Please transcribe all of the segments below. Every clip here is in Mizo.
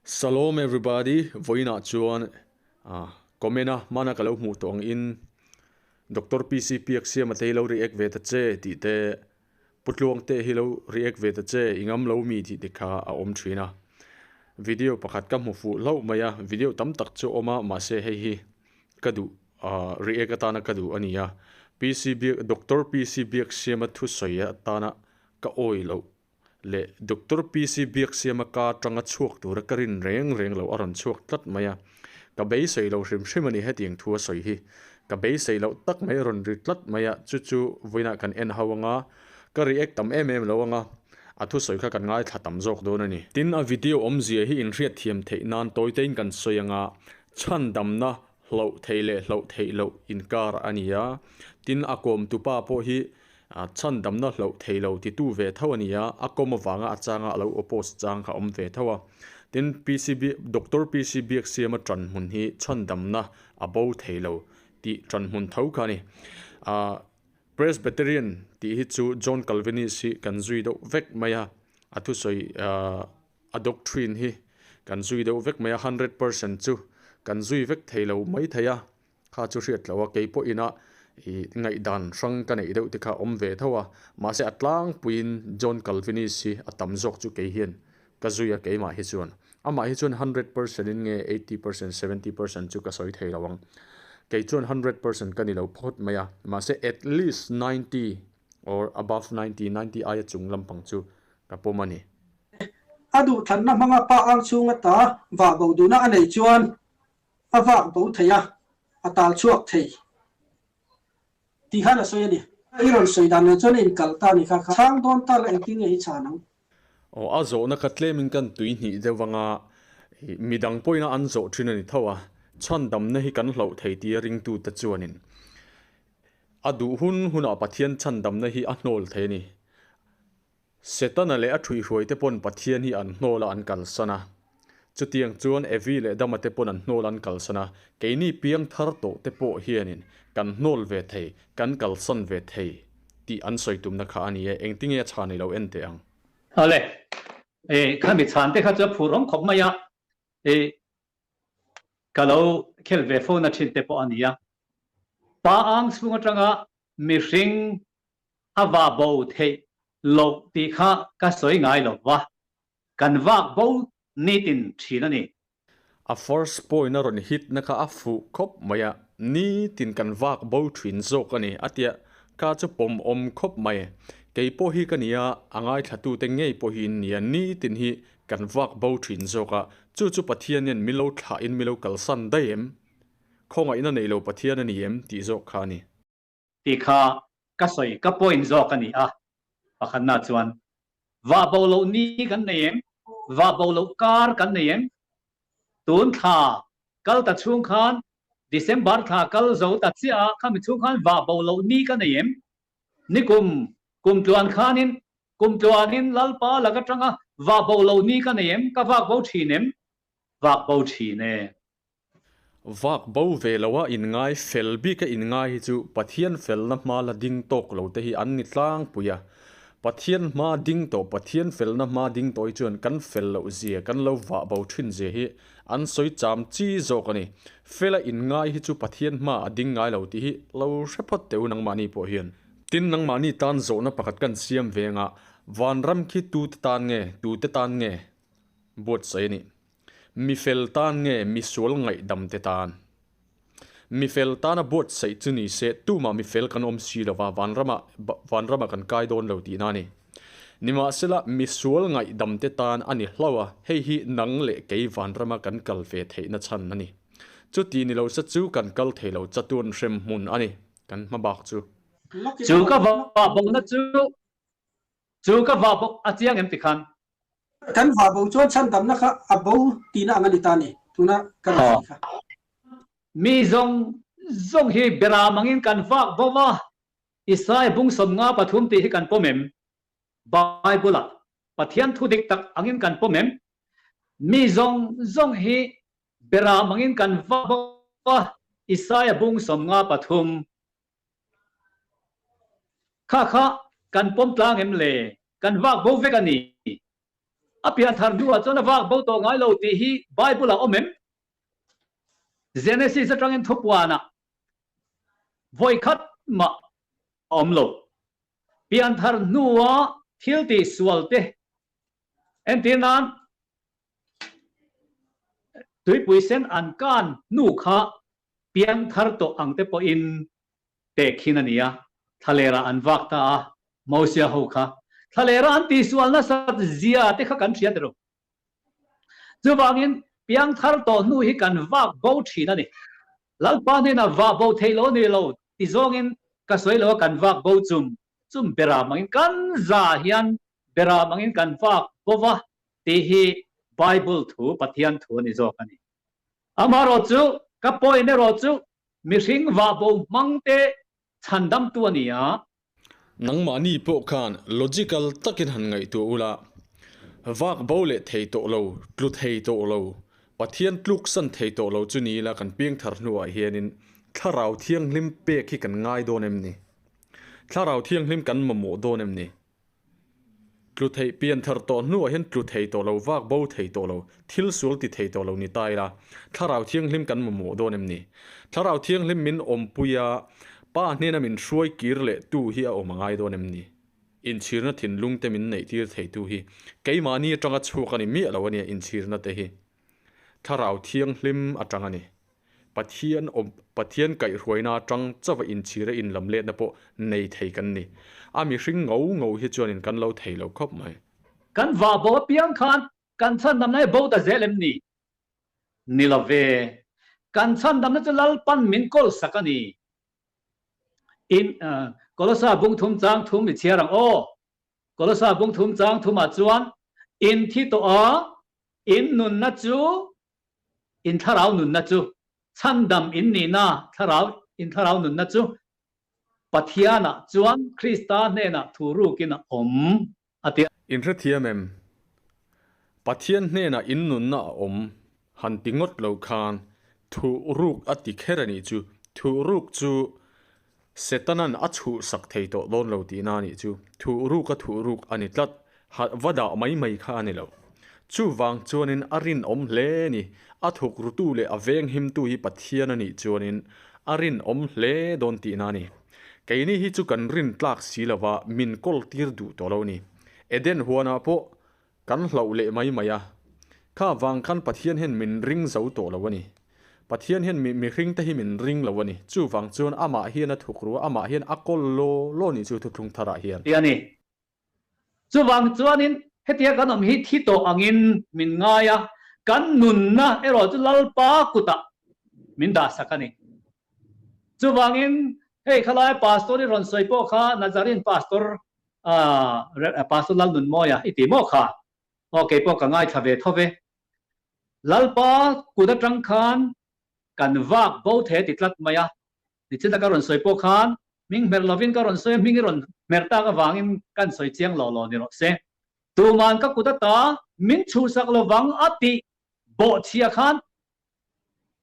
Shalom everybody, vawiinah chuan comment a hmana ka lo hmuh tawh ang in Doctor PC Piaksiama te hi lo react ve ta che tih te Pu Tluangte hi lo react ve ta che i ngam lo mi tih te kha a awm thin a. Video pakhat ka hmu fuh hlauh mai a, video tam tak chu a awm a mahse hei hi ka duh react atana ka duh a ni a. PC Biak Doctor PC Biaksiama thusawi atana ka awi loh leh Doctor PC Biaksiama ka atanga chhuak tura ka rin reng reng loh a rawn chhuak tlat mai a. Ka beisei lo hrim hrim a ni hetiang thu a sawi hi. Ka beisei loh tak mai a rawn ri tlat mai a, chu chu vawiinah kan en ho anga, ka react tam em em lo anga, a thusawi kha kan ngaithla tam zawk dawn a ni. Tin, a video awmzia hi inhriatthiam theih nan tawitein kan sawi anga, chhandamna hloh theih leh hloh theih loh inkar a ni a, tin a kawmtupa pawh hi chhandamna hloh thei lo titu ve tho a ni a, a kawm avanga a changa a lo oppose chang kha a awm ve tho a. Tin, PC Doctor PC Biaksiama ṭanhmun hi chhandamna a bo thei lo tih ṭanhmun tho kha a ni. Presbyterian tih hi chu John Calvinist hi kan zui deuh vek mai a, a thusawi A doctrine hi kan zui deuh vek mai a, 100% chu kan zui vek thei lo mai thei a, kha chu hriat loh a, kei pawh ina ih ngaihdan hrang ka neih deuh te kha a awm ve tho a, mahse a tlangpuiin John Calvinist hi a tam zawk chu kei hian ka zui a keimah hi chuan. Amah hi chuan 100% in nge 80%, 70% chu ka sawi thei lo ang. Kei chuan 100% ka ni lo phawt mai a, mahse at least 90 or above 90, 90 aia chung lampang chu ka pawm a ni. A duhthlanna hmanga pa ang chhung ata vah bo duhna a nei chuan a vak bo thei a, a tal chhuak thei tih khan a sawi a ni. I rawn sawi dan nen chuan i inkal ta a ni kha kha. Chhang dawn ta la engtin nge i chhan ang? Aw, a zawhna kha tlemin kan tui hnih deuh anga midang pawhin a an zawh thin a ni tho a, chhandamna hi kan hlauh thei tia ringtute chuanin a duh hun hunah Pathian chhandamna hi a hnawl thei a ni. Setana leh a ṭhuihhruaite pawn Pathian hi an hnawl a an kalsan a. Chutiang chuan Evi leh Dama te pawn an hnawl an kalsan a, keini piang thar tawh te pawh hianin kan hnawl ve thei, kan kalsan ve thei tih an sawi tumna kha a ni e. Engtinge a chhan i lo en teh ang? Awle, e, khami chhan te kha chu a phur awm khawp mai a, e, ka lo khel ve fo na thin te pawh a ni a. Pa ang chhung atanga mihring A va bo theih loh tih kha ka sawi ngai lo va, kan vak bo nitin thin a ni. A first point a rawn hit na kha a fuh khawp mai a, nitin kan vak bo thin zawk a ni a tia kha chu pawm awm khawp mai. Kei pawh hi ka nia, a ngaithlatute ngei pawh hi in nia, nitin hi kan vak bo thin zawk a, chu chu Pathian hian min lo thlah in min lo kalsan daih em? Khawngaihna nei lo Pathian a ni em? tih zawk kha a ni. Tih kha ka sawi ka point zawk a ni a, pakhatna chuan vah bo loh ni kan nei em? Vah bo loh kar kan nei em? Tun thla kal ta chhung khan December thla kal zo ta chiah a, khami chhung khan vah bo loh ni ka nei em? Nikum kum tluan khanin kum tluanin Lalpa lak atanga vah bo loh ni ka nei em? Ka vak bo thin em? Vak bo thin e. Vak bo ve lo a inngai fel bik a inngai hi chu Pathian felna hma la ding tawk lo te hi an ni tlangpui a. Pathian hma ding tawh, Pathian felna hma ding tawh hi chuan kan fel loh zia, kan lo vah bo thin zia hi an sawi cham chi zawk a ni. Fela inngai hi chu Pathian hma a ding ngai lo tih hi lo hre phawt teh u nangmahni pawh hian. Tin, nangmahni tan zawhna pakhat kan siam ve anga vanram khi tute tan nge, tute tan nge buatsaih a nih? Mi fel tan nge mi sual ngaihdam te tan? Mi fel tana buatsaih chu ni se tumah mi fel kan awm si lova vanramah vanramah kan kai dawn lo tihna a ni. Nimahsela mi sual ngaihdam te tan a ni hlauh a, hei hi nang leh kei vanrama kan kal ve theihna chhan a ni. Chuti ni lo se chu kan kal thei lo chatuan hrem hmun a ni kan hma bak chu. Chu ka vah bona chu chu ka vah bo a chiang em tikhan Kan vah bo chuan chhandamna kha a bo tihna ang a ni ta a ni, tuna ka rawn sawi kha. Mi zawng zawng hi beram angin kan vak bo va, Isai bung 53 tih hi kan pawm em? Bible-ah Pathian thu dik tak angin kan pawm em? Mi zawng zawng hi beram angin kan vak bo va, Isaiah bung 53. Kha kha kan pawm tlang em le? Kan vak bo vek a ni. A pianthar hnuah chuan a vak bo tawh ngai lo tih hi Bible ah awm em? Genesis atangin thupuanah vawikhat mah a awm lo. Pianthar hnua thil tih sual te entir nan tuipui sen an kan hnu kha pianthar tawh ang te pawhin tehkhin a ni a, thlalera an vak ta a, Mosia ho kha thlalera an tihsual nasat zia te kha kan hria tiro. Chuvangin piangthar tawh hnu hi kan vak bo thin a ni. Lalpa hnenah vah bo theih lo ni lo ti zawngin ka sawi lo a, kan vak bo chum chum beram angin kan za hian beram angin kan vak bo va tih hi Bible thu Pathian thu a ni zawk a ni. Amaherawhchu ka point erawh chu mihring vah bo hmang te chhandamtu a ni a. Nangmahni pawh khan logical takin han ngaihtuah ula, vak bo leh thei tawh lo, tlu thei tawh lo, Pathian tluksan thei tawh lo chu ni ila kan piangthar hnuah hianin Thlarau Thianghlim pek hi kan ngai dawn em ni? Thlarau Thianghlim kan mamawh dawn em ni? Tlu theih pian thar tawh hnuah hian tlu thei tawh lo, vak bo thei tawh lo, thil sual ti thei tawh lo ni ta ila, Thlarau Thianghlim kan mamawh dawn em ni? Thlarau Thianghlim min awmpui a, Pa hnena min hruai kir leh tu hi a awm a ngai dawn em ni? Inchhirna thinlung te min neih tir thei tu hi keimahni atanga chhuak a ni miah lo a nia inchhirna te hi Thlarau Thianghlim atang a ni. Pathian awm, Pathian kaihhruaina atang chauha inchhira inlamletna pawh nei thei kan ni. A mihring ngo ngo hi chuanin kan lo thei lo khawp mai. Kan vah bo apiang khan kan chhandamna hi bo ta zel em ni? Ni lo ve. Kan chhandamna chu Lalpan min kawl sak a ni. In, Kolosa bung thum chang thum i chhiar ang aw. Kolosa bung thum chang thumah chuan, In thi tawh a, in nunna chu In thlarau nunna chu chhandam in nihna thlarau in thlarau nunna chu Pathianah chuan Krista hnenah thu rukin a awm a ti. In hrethiam em? Pathian hnenah in nunna a awm han ti ngawt lo khan thu ruk a ti kher a nih chu. Thu ruk chu Setanan a chhuhsak thei tawh dawn lo tihna a nih chu. Thuhruk a thuhruk a ni tlat. Ha va dah mai mai kha a ni lo. Chuvang chuanin a rinawm hle a ni. A thukrutu leh a venghimtu hi Pathian a nih chuanin a rinawm hle dawn tihna a ni. Keini hi chu kan rin tlak si lova min kawl tir duh tawh lo a ni. Eden huanah pawh Kan hlauh leh mai mai a. Kha vang khan Pathian hian min ring zo tawh lo a ni. Pathian hian mi mihring te hi min ring lo a ni. Chuvang chuan amah hian a thuk ru a, amah hian a kawl law law nih chu thuthlung tharah hian. Ti a ni. Chuvang chuanin hetia kan awm hi thi tawh angin min ngai a, kan nunna erawh chu Lalpa kutah min dahsak a ni. Chuvangin hei khalai Pastor i rawn sawi pawh kha Nazarene Pastor Pastor Lalnunmawia i ti maw kha? Aw kei pawh ka ngaithla ve tho ve. Lalpa kut atang khan kan vak bo the ti tlat mai a. Nichina ka rawn sawi pawh khan hming hmer lovin ka rawn sawi a, hming i rawn hmer tak avangin kan sawi chiang lo lo ni rawh se. Tuman ka kut ata min chhuhsak lovang a tih bawhchhia khan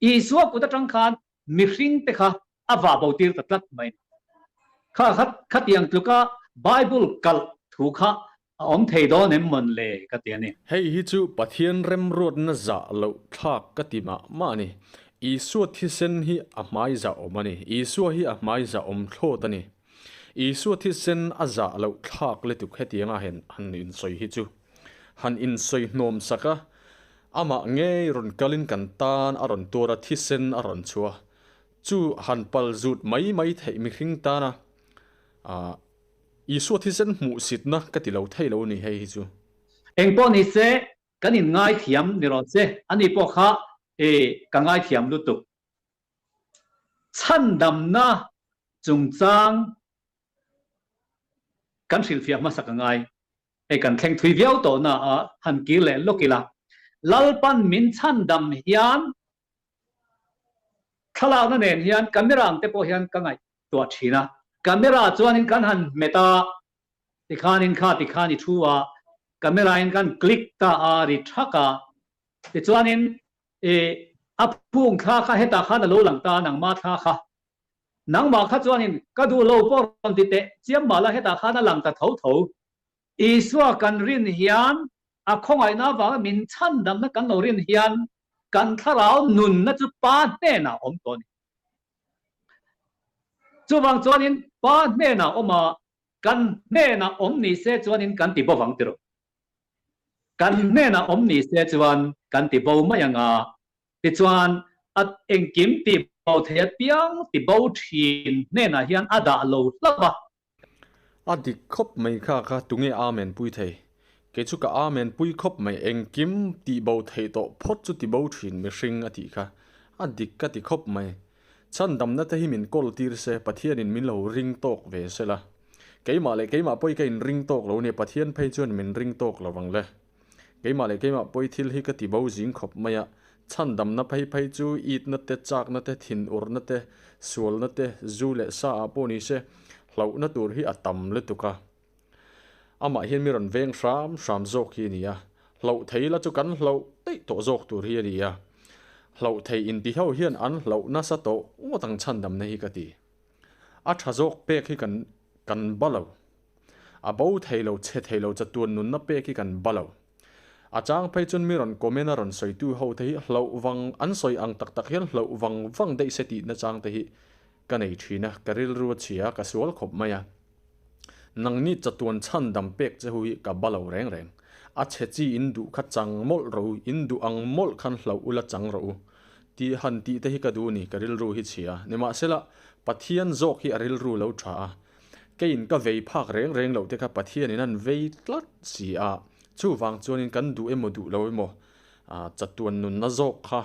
Isua kut atang khan mihring te kha a vah bo tir ta tlat mai. Kha kha khatiang tluka Bible kalh thu kha a awm thei dawn em mawn le ka ti a ni. Hei hi chu Pathian remruatna zah loh thlak ka ti mah mah a ni. Isua thisen hi a hmai zah awm a ni. Isua hi a hmai zah awm thlawt a ni. Isua thisen a zah loh thlak lutuk hetianga han han insawi hi chu han insawi hnawm sak a, amah ngei rawn kalin kan tan a rawn tuar a, thisen a rawn chhuah a. Chu han pal zut mai mai theih mihring tana ah Isua thisen hmuhsitna ka ti lo thei lo ni hei hi chu. Engpawh ni se kan in ngaithiam ni rawh se, ani pawh kha i ka ngaithiam lutuk. Chhandamna chungchang kan hrilhfiah hmasak a ngai. Hei kan thleng thui viau tawhna ah han kir leh lawk ila, Lalpan min chhandam hian Thlalakna nen hian camera ang te pawh hian ka ngaihtuah thin a, camera chuanin kan han hmet a, tikhanin kha tikhan i thu a, camera in kan click ta a, ri thak a, tichuanin i a phung thla kha hetah khan a lo lang ta a, nangmah thla kha. Nangmah kha chuanin ka duh lo pawh rawn ti teh chiam mah la hetah khan a lang ta tho tho. Isua kan rin hian. A khawngaihna avanga min chhandamna kan lo rin hian kan thlarau nunna chu Pa hnenah a awm tawh a ni. Chuvang chuanin Pa hnenah awm a, kan hnenah awm ni se chuanin kan ti bo vang tiraw? Kan hnenah awm ni se chuan kan ti bo mai ang a, tichuan a engkim ti bo thei apiang ti bo thin hnenah hian a dah lo hlauh a. A dik khawp mai kha kha tunge Amen pui thei? Kei chu ka Amen pui khawp mai engkim tih bo theih tawh phawt chu ti bo thin mihring a tih kha a dik ka ti khawp mai. Chhandamna te hi min kawl tir se Pathianin min lo ring tawk ve se la. Keimah leh keimah pawh hi ka inring tawk lo nia Pathian phei chuan min ring tawk lo ang le. Keimah leh keimah pawi thil hi ka ti bo zing khawp mai a, chhandamna phei phei chu itna te, chakna te, thinurna te, sualna te, zu leh sa ah pawh ni se, hlauhna tur hi a tam lutuk a. Amah hian mi rawn veng hram hram zawk hi a ni a, hlauh thei la chu kan hlauh daih tawh zawk tur hi a ni a. Hlauh thei inti ho hian an hlauh nasa tawh ngawt ang chhandamna hi ka ti. A tha zawk pek hi kan kan ba lo. A bo thei lo, chhe thei lo chatuan nunna pek hi kan ba lo. A chang phei chuan mi rawn comment a rawn sawitu ho te hi hlauh vang, an sawi ang tak tak hian hlauh vang vang daih se tihna chang te hi ka nei thin a, ka rilru a chhia a, ka sual khawp mai a. Nangni chatuan chhandam pek che hu hi ka ba lo reng reng. A chhe chi in duh kha chang mawlh rawh u, in duh ang mawlh khan hlauh ula chang rawh u. Tih han tih te hi ka duh ni, ka rilru hi chhia. Nimahsela, Pathian zawk hi a rilru lo tha a. Keiin ka vei phak reng reng loh te kha Pathianin an vei tlat si a, chuvang chuanin kan duh emaw duh lo emaw chatuan nunna zawk kha,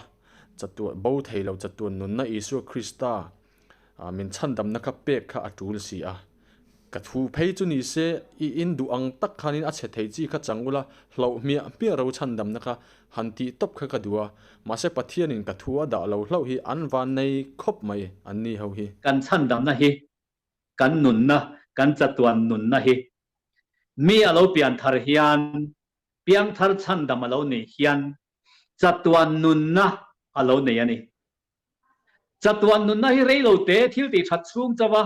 chatuan bo thei lo chatuan nunna Isua Krista min chhandamna kha pek kha a tul si a. Ka thu phei chu ni se i in duh ang tak khanin a chhe thei chi kha chang ula hlauh hmiah hmiah ro chhandamna kha han tih tawp kha ka duh a, mahse Pathianin ka thu a dah lo hlauh hi an van nei khawp mai an ni ho hi. Kan chhandamna hi kan nunna, kan chatuan nunna hi mi a lo pian thar hian, piangthar chhandam a lo neih hian chatuan nunna a lo nei a ni. Chatuan nunna hi rei lo te thil tih that chhung chauha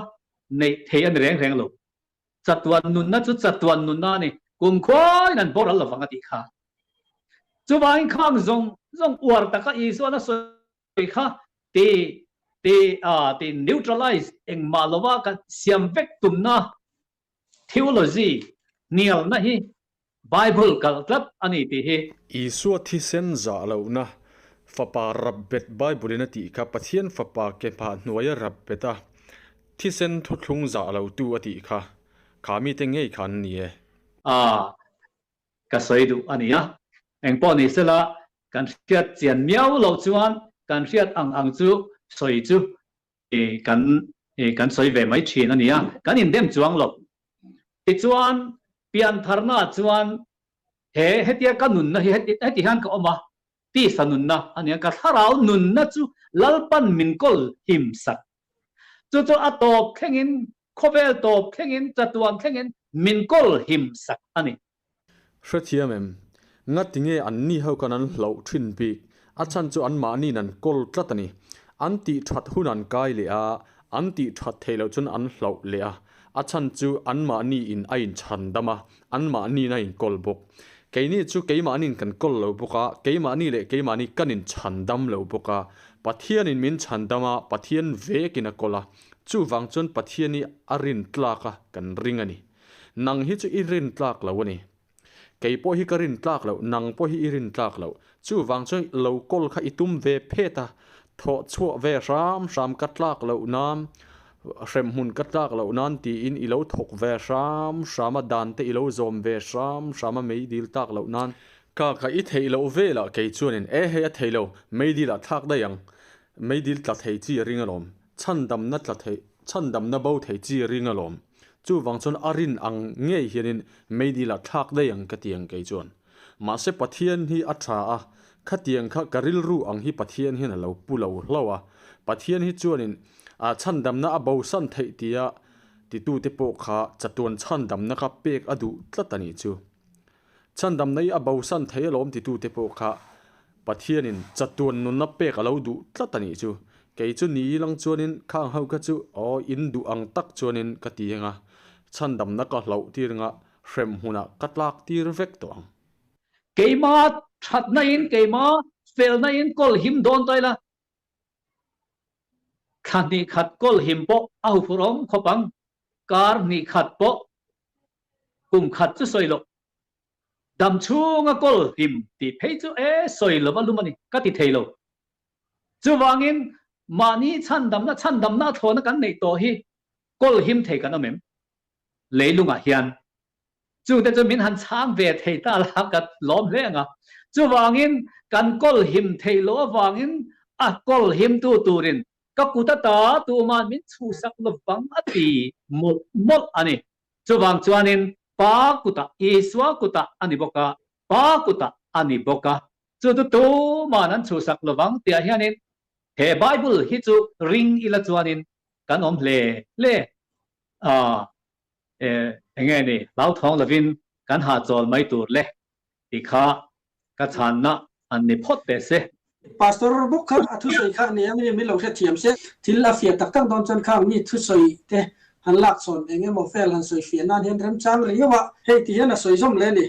neih thei a ni reng reng lo. Chatuan nunna chu chatuan nunna a ni, kumkhuain an boral lovang a tih kha. Chuvangin khang zawng zawng uar taka Isuan a sawi Tih kha ti ti a ti neutralize engmah lova kan siam vek tumna theology hnialna hi Bible kalh tlat a ni tih hi. Isua thisen zah lohna Fapa rap bet Bible in a tih kha Pathian Fapa ke hmah hnuaia rap bet a thisen thuthlung zah lo tu a tih kha kha mite ngei kha an ni e. A ka sawi duh a ni a, engpawh ni sela Kan hriat chian miau loh chuan kan hriat ang ang chu sawi chu kan kan sawi ve mai thin a nia, kan indem chuang lo. Tichuan piantharnaah chuan he hetia ka nunna hi heti hian ka awm a, tisa nunna a nia, ka thlarau nunna chu Lalpan min kawl him sak. Chu chu a tawp thlengin, khawvel tawp thlengin, chatuan thlengin min kawl him sak a ni. Hrethiam em? Ngati nge an ni ho khan an hlauh thin bik? A chhan chu an mahniin an kawl tlat a ni. An tih that hun an kai leh a, an tih that theih loh chuan an hlauh leh a. A chhan chu an mahniin a inchhan dam a, an mahniin a inkawl bawk. Keini chu keimahniin kan kawl lo bawk a, keimahni leh keimahni kan inchhan dam lo bawk a. Pathianin min chhan dam a, Pathian vekin a kawl a. Chuvang chuan Pathian hi a rin tlak a, kan ring a ni. Nang hi chu i rin tlak lo a ni. Kei pawh hi ka rin tlak loh, nang pawh hi i rin tlak loh. Chuvang chuan lo kawl kha i tum ve phet a, thawh chhuah ve hram hram ka tlak loh nan, hremhmun ka tlak loh nan tiin i lo thawk ve hram hram a, dan te i lo zawm ve hram hram a meidil tlak loh nan. Ka ka i theih loh velah kei chuanin e hei a thei lo, meidil ah thlak daih ang, meidil tla thei chi a ring alawm. Chhandamna tla thei, chhandamna bo thei chi ring alawm. Chuvang chuan a rin ang ngei hianin meidil ah thlak daih ang ka ti ang kei chuan. Mahse Pathian hi a tha a, khatiang kha ka rilru ang hi Pathian hian a lo pu lo hlauh a. Pathian hi chuanin chhandamna a bosan theih tia titute pawh kha chatuan chhandamna kha pek a duh tlat a nih chu. Chhandamna hi a bosan thei alawm titute pawh kha Pathianin chatuan nunna pek a lo duh tlat a nih chu. Kei chu ni lang chuanin khang ho kha chu aw in duh ang tak chuanin ka ti ang a, chhandamna ka hlauh tir anga hrem hmunah ka tlak tir vek tawh ang. Keima thatna in, keima felna in kawl him dawn ta ila, thla hnih khat kawl him pawh a huphurh awm khawp ang, kar hnih khat pawh kum khat chu sawi loh. Dam chhunga kawl him tih phei chu e sawi lova lum a ni, ka ti thei lo. Chuvangin mahni chhandamna, chhandamna a thlawhna kan neih tawh hi kawl him thei kan awm em? Leilungah hian Chute chu min han chhang ve thei ta la ka lawm hle ang a. Chuvangin kan kawl him theih loh avangin a kawl himtu turin ka kut ata tuma'n min chhuhsak lovang a ti mawlh mawlh a ni. Chuvang chuanin Pa kutah, Isua kutah a ni bawk a, Pa kutah a ni bawk a. Chu chu tuma'n an chhuhsak lovang tihah hianin he Bible hi chu ring ila chuanin kan awm hle hle a. Eng nge ni, hlauthawng lovin kan hahchawl mai tur le tih kha ka chhanna an ni phawt teh se. Pastor bawk kha a thusawi kha nia mi min lo hrethiam se, thil a fiah tak tak dawn chuan khang mi thusawi te han lak chhawn eng emaw vel han sawi fiah nan hian remchang riau a, hei ti hian a sawi zawm le ni.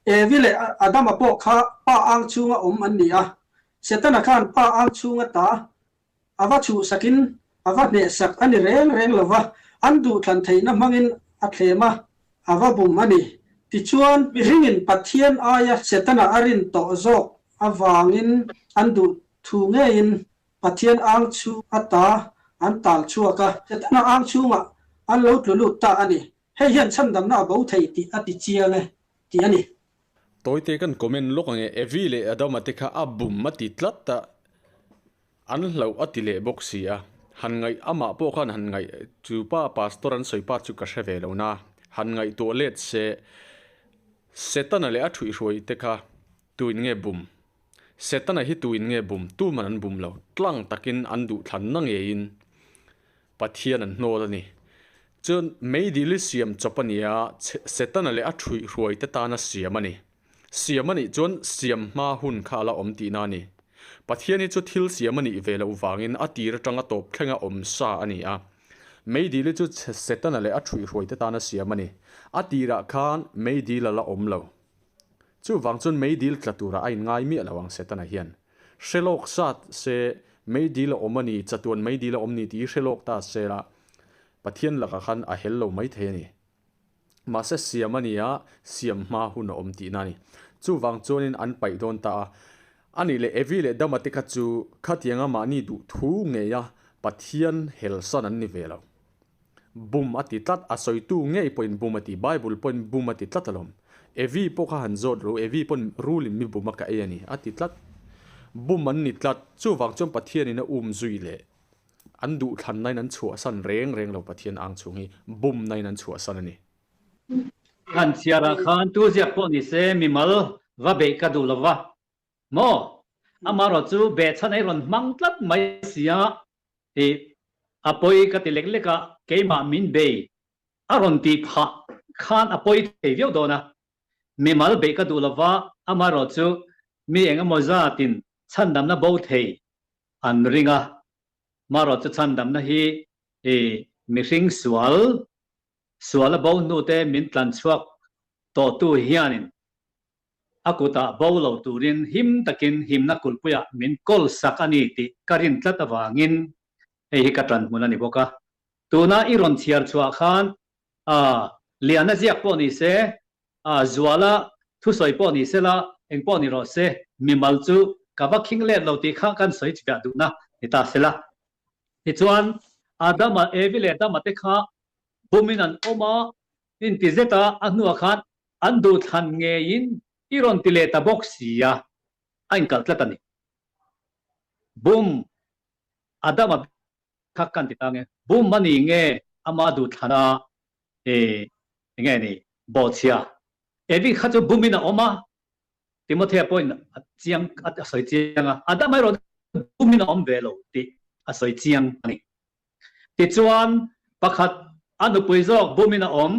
Evi leh Adama pawh kha pa ang chhunga awm an ni a, Setana khan pa ang chhunga ta A va chhuhsakin a va hnehsak a ni reng reng lo va, an duhthlan theihna hmangin a thlem a, a va bum a ni. Tichuan, mihringin Pathian aia Setana a rin tawh zawk avangin an duh thu ngeiin Pathian ang chhung ata an tal chhuak a, Setana ang chhungah an lo tlu lut ta a ni. Hei hian chhandamna a bo thei tih a ti chiang e, tih a ni. Tawite kan comment lawk ang e, Evi leh Adama te kha a bum a ti tlat a. An hlauh a ti leh bawk si a, han ngaih amah pawh khan han ngaih chu pa pastor an sawi pa chu ka hre ve lo na, han ngaihtuah let se Setana leh a thuihhruai te kha tuin nge bum? Setana hi tuin nge bum? Tuman an bum lo, tlang takin an duhthlanna ngeiin Pathian an hnawl a ni. Chuan meidil hi siam chawp a ni a, Setana leh a thuihhruai te tana siam a ni. Siam a nih chuan siam hma hun kha a la awm tihna a ni. Pathian hi chu thil siam a nih ve loh vangin a tir atanga tawp thlenga awm sa a ni a. Meidil hi chu Setana leh a thuihhruai te tana siam a ni. A tirah khan meidil a la awm lo. Chuvang chuan meidil tla turah a inngai miah lo ang Setana hian. Hre lawk sat se meidil a awm a ni, chatuan meidil a awm ni tih hi hre lawk ta se la, Pathian lakah khan a hel lo maithei a ni. Mahse siam a ni a, siam hma hun a awm tihna a ni. Chuvang chuanin an paih dawn ta a. A nih leh Evi leh Dama te kha chu khatianga mahni duh thu ngeia Pathian helsan an ni ve lo. Bum a ti tlat, a sawitu ngei pawhin bum a ti, Bible pawhin bum a ti tlat alawm. Evi pawh kha han zawt ru, Evi pawn rulin mi bum a ka ei a ni, a ti tlat. Bum an ni tlat, chuvang chuan Pathianin a um zui leh. An duhthlannain an chhuahsan reng reng lo Pathian ang chhung hi bumnain an chhuahsan a ni. Han chhiarah khan tu ziak pawh ni se mimal va beih ka duh lova maw? Amaherawh chu behchhan ei rawn hmang tlat mai sia tih a pawi ka ti lek lek a, keimah min bei a rawn tih phah khan a pawi thei viau dawn a. Mimal beih ka duh lova amaherawh chu mi eng emaw zatin chhandamna bo thei an ring a, marawh chu chhandamna hi i mihring sual, sual a bo hnute min tlan chhuak tawhtu hianin a kutah bo lo turin him takin himna kulhpuiah min kawl sak a ni tih ka rin tlat avangin hei hi ka tan hmun a ni bawk a. Tuna i rawn chhiar chhuah khan a Liana ziak pawh ni se, A Zuala thusawi pawh ni sela, eng pawh ni rawh se, mimal chu ka va khing let lo tih kha kan sawi chhiah duhna ni ta sela. Tichuan, Adama, Evi leh Adama te kha bumin an awm a, inti zet a, a hnuah khan an duhthlan ngeiin i rawn ti leh ta bawk si a, a inkalh tlat a ni. Bum, Adama kha kan ti ta nge, bum a ni nge ama duhthlan a, I enge ni bawhchhia Evi kha chu bumin a awm a, Timothea pawhin a chiang a sawi chiang a, Adam erawh chu bumin a awm ve lo tih a sawi chiang a ni. Tichuan pakhat a nupui zawk bumin a awm,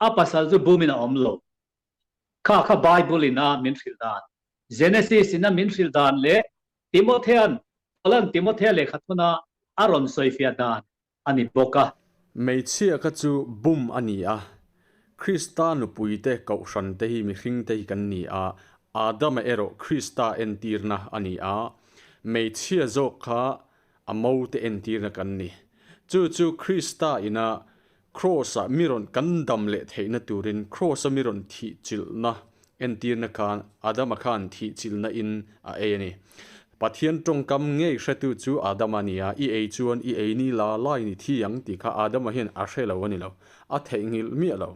a pasal chu bumin a awm lo. Kha kha Bible in a min hrilh dan, Genesis in a min hrilh dan leh Timothea'n Paula'n Timothea lehkha thuna a rawn sawifiah dan a ni bawk a. Hmeichhia kha chu bum a ni a, Krista nupuite, kohhrante hi mihringte hi kan ni a, Adama erawh Krista entirna a ni a, hmeichhia zawk kha a mote entirna kan ni. Chu chu Krista ina Kraws-ah mi rawn kan dam leh theihna turin Kraws-a mi rawn thihchilhna entirna khan Adama khan thihchilhna in a ei a ni. Pathian tawngkam ngei hretu chu Adama a ni a, i ei chuan i ei ni la lai ni thi ang tih kha Adama hian a hre lo a ni lo, a theihnghilh miah lo.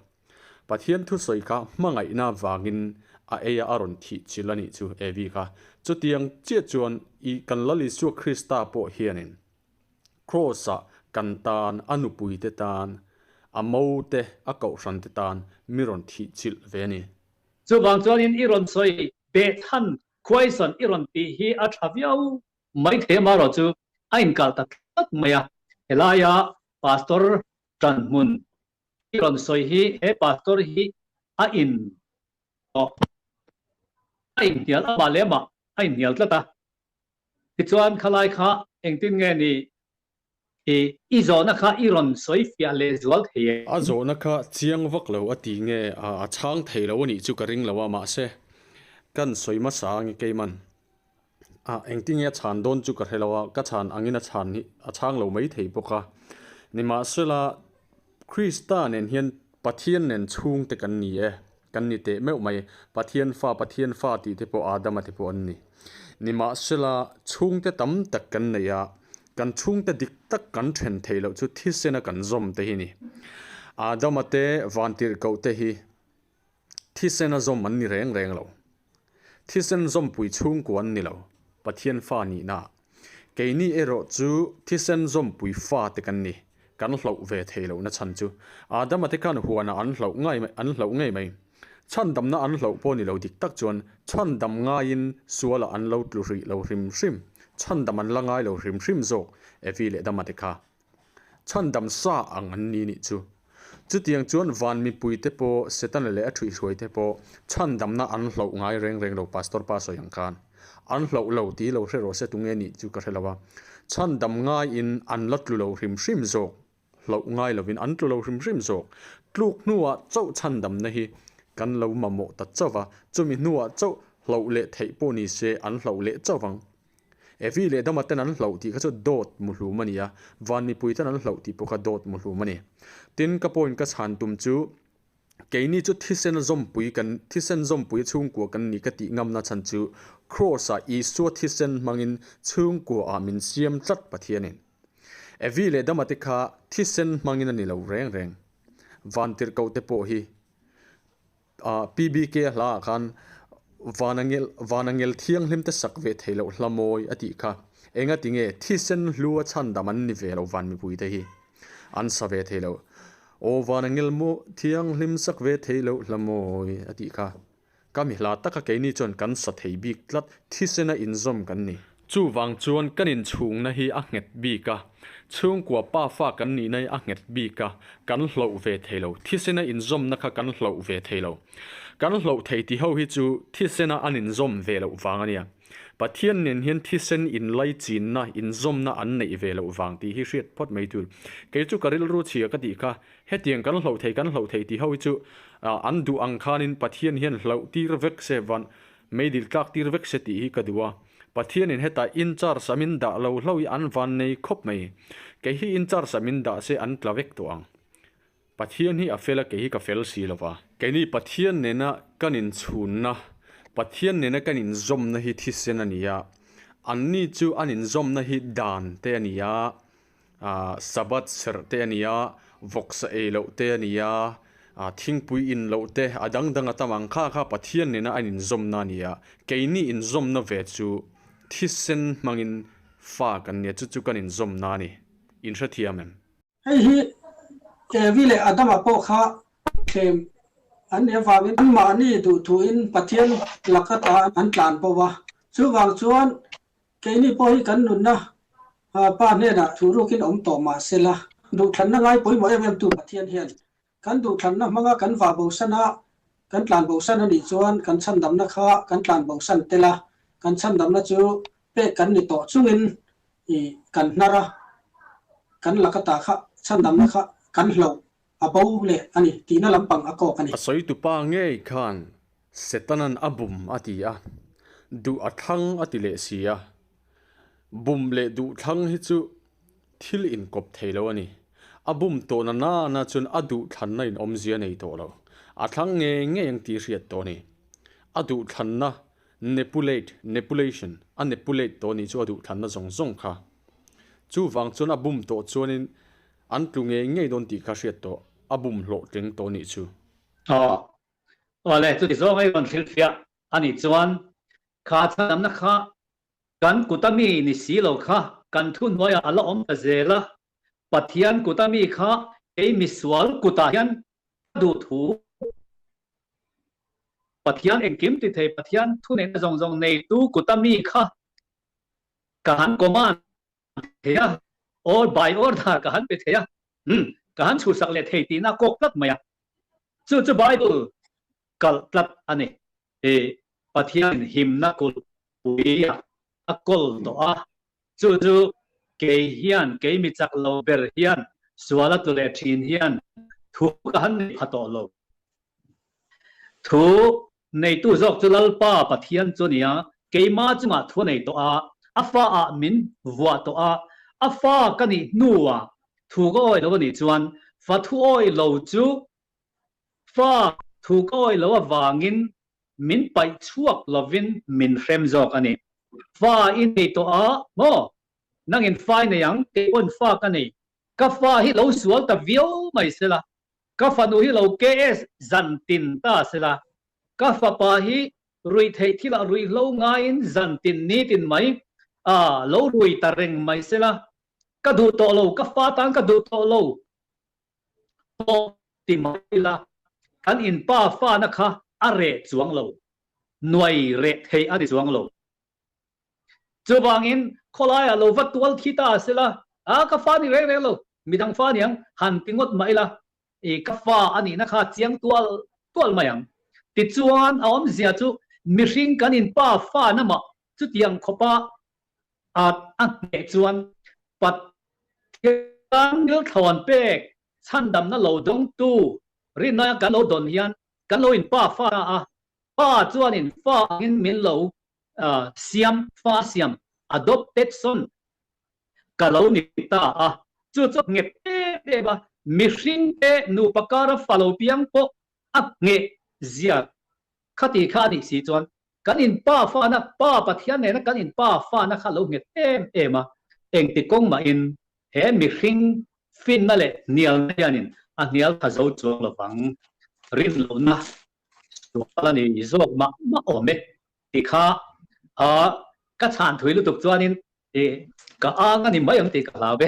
Pathian thusawi kha hmangaihna vangin a ei a, a rawn thihchilh a nih chu Evi kha. Chutiang chiah chuan i kan Lal Isua Krista pawh hianin Kraws-ah kan tan, a nupuite tan, a mote, a kohhrante tan mi rawn thihchilh ve a ni. Chuvang chuanin i rawn sawi behchhan question i rawn tih hi a tha viau mai thei amaherawh chu a inkalh ta tlat mai a. Helaia Pastor Tanhmun i rawn sawi hi he Pastor hi a in a inhnial amah leh amah a inhnial tlat a. Tichuan khalai kha engtin nge ni i i zawhna kha i rawn sawi fiah leh zual thei em? A zawhna kha chiang vak lo a ti nge a chhang thei lo a nih chu ka ring lo a mahse kan sawi hmasa ang i keiman a engtin nge a chhan dawn chu ka hre lo a ka chhan angin a chhan hi a chhang lo mai thei bawk a nimahsela Krista nen hian Pathian nen chhungte kan ni e, kan ni teh meuh mai. Pathian fa, Pathian fa tih te pawh Adama te pawh an ni. Nimahsela, chhungte tam tak kan nei a, kan chhungte dik tak kan then theih loh chu thisena kan zawm te hi ni. Adama te vantirhkoh te hi thisena zawm an ni reng reng lo. Thisen zawmpui chhungkua an ni lo, Pathian fa nihna. Keini erawh chu thisen zawmpui fate kan ni, kan hlauh ve thei lohna chhan chu Adama te khan huanah an hlauh ngai an hlauh ngei mai. Chhandamna an hlauh pawh ni lo dik tak chuan chhandam ngaiin sualah an lo tlu hrih lo hrim hrim, chhandam an la ngai lo hrim hrim zawk Evi leh Dama te kha. Chhandam sa ang an ni nih chu. Chutiang chuan van mipuite pawh Setana leh a thuihhruaite pawh chhandamna an hlauh ngai reng reng lo Pastor pa sawi ang khan. An hlauh lo tih lo hre rawh se tunge nih chu ka hre lo a. Chhandam ngaiin an la tlu lo hrim hrim zawk. Hlauh ngai lovin an tlu lo hrim hrim zawk. Tluk hnuah chauh chhandamna hi kan lo mamawh ta chauh va, chumi hnuah chauh hlauh leh theih pawh ni se an hlauh leh chauh vang. Evi leh Dama ten an hlauh tih kha chu dawt muhlum a ni a, van mipui ten an hlauh tih pawh kha dawt muhlum a ni. Tin, ka pawhin ka chhan tum chu keini chu thisen zawmpui kan thisen zawmpui chhungkua kan ni ka tih ngamna chhan chu Kraws-ah Isua thisen hmangin chhungkua ah min siam tlat Pathianin. Evi leh Dama te kha thisen hmangin a ni lo reng reng. Vantirhkoh te pawh hi PBK hla ah khan Vanangel Vanangel thianghlim te sak ve thei loh hla mawi a tih kha. Enga ti nge thisen hlu a chhandam an ni ve lo van mipui te hi. An sa ve thei lo. Aw Vanangel maw thianghlim sak ve thei loh hla mawi a tih kha. Ka mi hla taka keini chuan kan sa thei bik tlat thisena inzawm kan ni. Chuvang chuan kan inchhungna hi a nghet bik a, chhungkua pa fa kan nihna hi a nghet bik a, kan hloh ve thei lo. Thisena inzawmna kha kan hloh ve thei lo. Kan hloh thei ti ho hi chu thisena an inzawm ve loh vang a nia. Pathian nen hian thisen inlaichinna, inzawmna an neih ve loh vang tih hi hriat phawt mai tur. Kei chu ka rilru chhia ka tih kha, hetiang kan hloh thei, kan hloh thei ti ho hi chu an duh ang khanin Pathian hian hloh tir vek se van Meidil tlak tir vek se tih hi ka duh a, Pathianin hetah in charge a min dah lo hlo hi an van nei khawp mai. Kei hi in charge a min dah se an tla vek tawh ang. Pathian hi a fel a, kei hi ka fel si lo va. Keini Pathian nena kan inchhunna, Pathian nena kan inzawmna hi thisen a ni a, anni chu an inzawmna hi dan te a ni a, Sabbath serh te a ni a, vawksa ei loh te a ni a, thingpui in loh te a dang dang a tam ang kha kha Pathian nena an inzawmna a ni a, keini inzawmna ve chu thisen hmangin fa kan nia chu chu kan inzawmna a ni. In hrethiam em? Hei hi Evi leh Adama pawh kha thlem an nih avangin anmahni duhthuin Pathian laka ta an tlan bo a, chuvang chuan Keini pawh hi kan nunna Pa hnenah thurukin awm tawh mah sela, duhthlanna ngai pawimawh em em tu Pathian hian kan duhthlanna hmanga kan vah bosan a, kan tlan bosan a nih chuan kan chhandamna kha kan tlan bosan tel a, kan chhandamna chu pek kan ni tawh chungin i kan hnar a, kan laka ta kha chhandamna kha kan hloh a bo leh a ni tihna lampang a kawk a ni. A sawitupa ngei khan. Setanan a bum a ti a, duh a thlang a ti leh si a. Bum leh duh thlang hi chu thil inkawp thei lo a ni. A bum tawh na nana chuan a duh thlanna in awmzia nei tawh lo. A thlang ngei ngei ang tih hriat tawh a ni. A duh thlanna nepulate, nepulation, a nepulate tawh a nih chu a duh thlanna zawng zawng kha. Chuvang chuan a bum tawh chuanin an tlu ngei ngei dawn tih kha hriat tawh, a bum hlawhtling tawh a nih chu. Aw. Awle, chuti zawng ei rawn hrilhfiah a nih chuan kha chhandamna kha kan kut a mi ni si lo kha kan thuhnuaiah a la awm ta zel a, Pathian kut a mi kha kei misual kutah hian ka duh thu Pathian engkim ti thei Pathian thuneihna zawng zawng neitu kut a mi kha ka han command thei a, or by order ka han pe thei a, umm ka han chhuhsak leh thei tihna a kawk tlat mai a. Chu chu Bible kalh tlat a ni. I Pathianin himna kulhpui ah a kawl tawh a, chu chu kei hian, kei mi chak lo ber hian, sual a tlu leh thin hian thu ka han nei pha tawh lo. Thu neitu zawk chu Lalpa Pathian chu a ni a, keima chungah thu a nei tawh a, a fa ah min vuah tawh a, a fa ka nih hnuah thu ka awih lo a nih chuan fa thu awih lo chu fa thu ka awih lo avangin min paih chhuak lovin min hrem zawk a ni. Fa i nei tawh a maw? Nangin fa i nei ang, kei pawn fa ka nei. Ka fa hi lo sual ta viau mai sela, ka fanu hi lo KS zan tin ta sela, ka fapa hi ruih theih thilah ruihhlo ngaiin zan tin ni tin mai a lo rui ta reng mai sela, ka duh tawh lo, ka fa tan ka duh tawh lo pawh ti mai ila, kan inpa fana kha a reh chuang lo, nuai reh theih a ni chuang lo. Chuvangin khawlaiah lo va tual thi ta sela, a ka fa ni reng reng lo, midang fa niang han ti ngawt mah ila, i ka fa a nihna kha chiang tual tual mai ang. Tichuan a awmzia chu mihring kan inpa fa namah chutiang khawpa a a hneh chuan Pathian thilthlawn pek chhandamna lo dawngtu rinna kan lo dawn hian kan lo inpa fa ta a, pa chuanin fa angin min lo siam, fa siam, adopted son, ka lo ni ta a, chu chu a nghet em em a, mihring te nupa kara fa lo piang pawh a ngheh zia khati kha a nih si chuan kan in pa fana, Pa Pathian nena kan in pa fana kha lo nghet em em a, engti kawng mahin he mihring finna leh hnialna hianin a hnial tha zo chuang lovang, rinlohna sual a ni zawk mah mah awm e tih kha a ka chhan thui lutuk chuanin i ka ang a ni mai ang tih ka hlau ve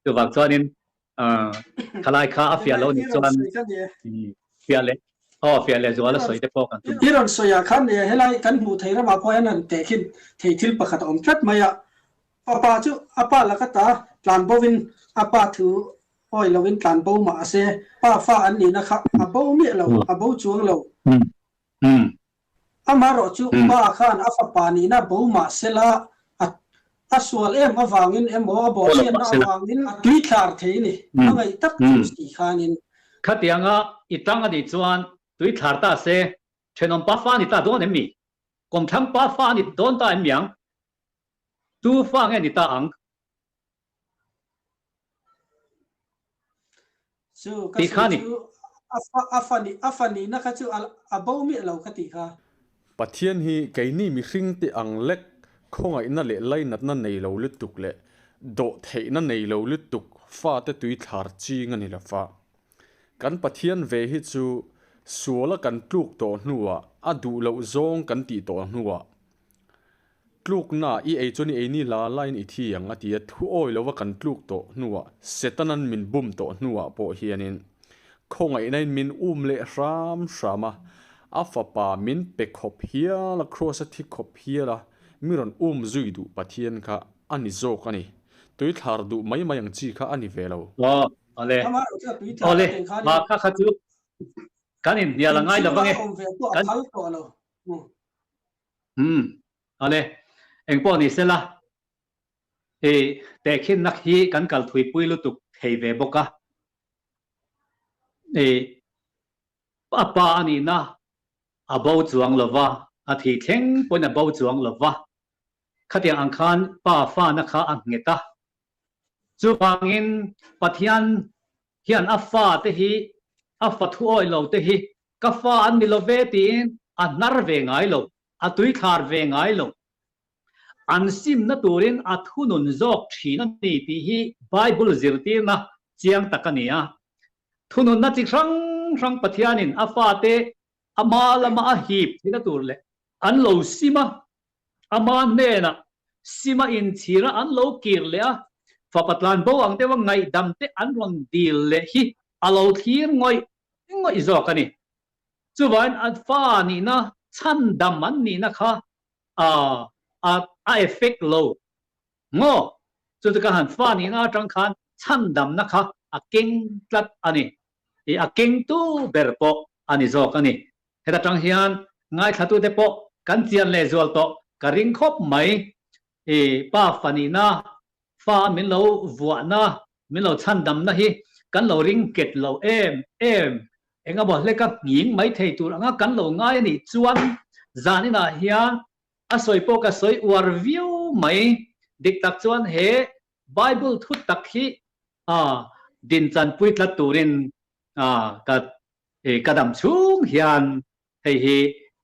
chuvang chuanin khalai kha a fiah lo ni chuan fiah leh aw fiah leh zual a sawi te pawh kan tum. I rawn sawi ah khan helai kan hmuh thei ramah pawh hian han tehkhin thei thil pakhat a awm tlat mai a, fapa chu a pa laka ta tlan bo in a pa thu Awi loin tlan bo mah a se, pa fa an nihna kha a bo miah lo, a bo chuang lo. Amaherawh chu pa khan a fapa nihna bo mah sela, a a sual em avangin emaw a bawhchhiatna avangin a tuithlar thei ni, a ngaih tak chu si khanin. Khatianga i tang a nih chuan tuithlar ta se, thenawm pa fa a ni ta dawn em mi? Kawmthlang pa fa a ni dawn ta em mi ang? Tu fa nge ni ta ang? Chu ka sawi chu a fa nih a fa nihna kha chu a bo miah lo ka tih kha. Pathian hi keini mihring te ang lek khawngaihna leh lainatna nei lo lutuk leh dawhtheihna nei lo lutuk fate tuithlar ching a ni lo fa. Kan Pathian ve hi chu suala kan tluk tawh hnuah a duh loh zawng kan tih tawh hnuah Tlukna i ei chuan i ei ni la lain i thi ang a ti a, thu awi lova kan tluk tawh hnuah Setanan min bum tawh hnuah pawh hianin khawngaihnain min um leh hram hram a, a fapa min pe khawp hial a, Kraws a thi khawp hial a, mi rawn um zui duh Pathian kha a ni zawk a ni. Tuithlar duh mai mai ang chi kha a ni ve lo. Aw, awle, awle, mah kha kha chu kan inhnial a ngai lo vang e, kan. Umm, awle, engpawh ni sela, i tehkhinna hi kan kal thuipui lutuk thei ve bawk a, i a pa a nihna a bo chuang lo va, a thih thleng pawhin a bo chuang lo va. Khatiang ang khan Pa fana kha a nghet a. Chuvangin Pathian hian a fate hi, a fa thuawih lo te hi ka fa an ni lo ve tiin a hnar ve ngai lo, a tuithlar ve ngai lo. An simna turin a thunun zawk thin a ni tih hi Bible zirtirna chiang tak a ni a. Thununna chi hrang hrang Pathianin a fate ama lama a hip theihna tur leh an lo sim a, ama hnenah sima inchhira an lo kir leh a, fapa tlanbo ang deuha ngaihdam te an rawn dil leh hi a lo thlir ngawih ngawih zawk a ni. Chuvangin a fa nihna chhandam an nihna kha a a effect lo maw? Chu chu ka han fa nihna atang khan chhandamna kha a keng tlat a ni. I a kengtu ber pawh a ni zawk a ni. Heta tang hian ngaithlatute pawh kan chian lehzual tawh ka ring khawp mai. I pa fa nihna, fa min lo vuahna, min lo chhandamna hi kan lo ring nghet lo em em. Engemaw hleka nghing mai thei tur anga kan lo ngai a nih chuan zan inah hian a sawi pawh ka sawi uar viau mai. Dik tak chuan he Bible thu tak hi dinchanpui tlat turin ka ka dam chhung hian hei hi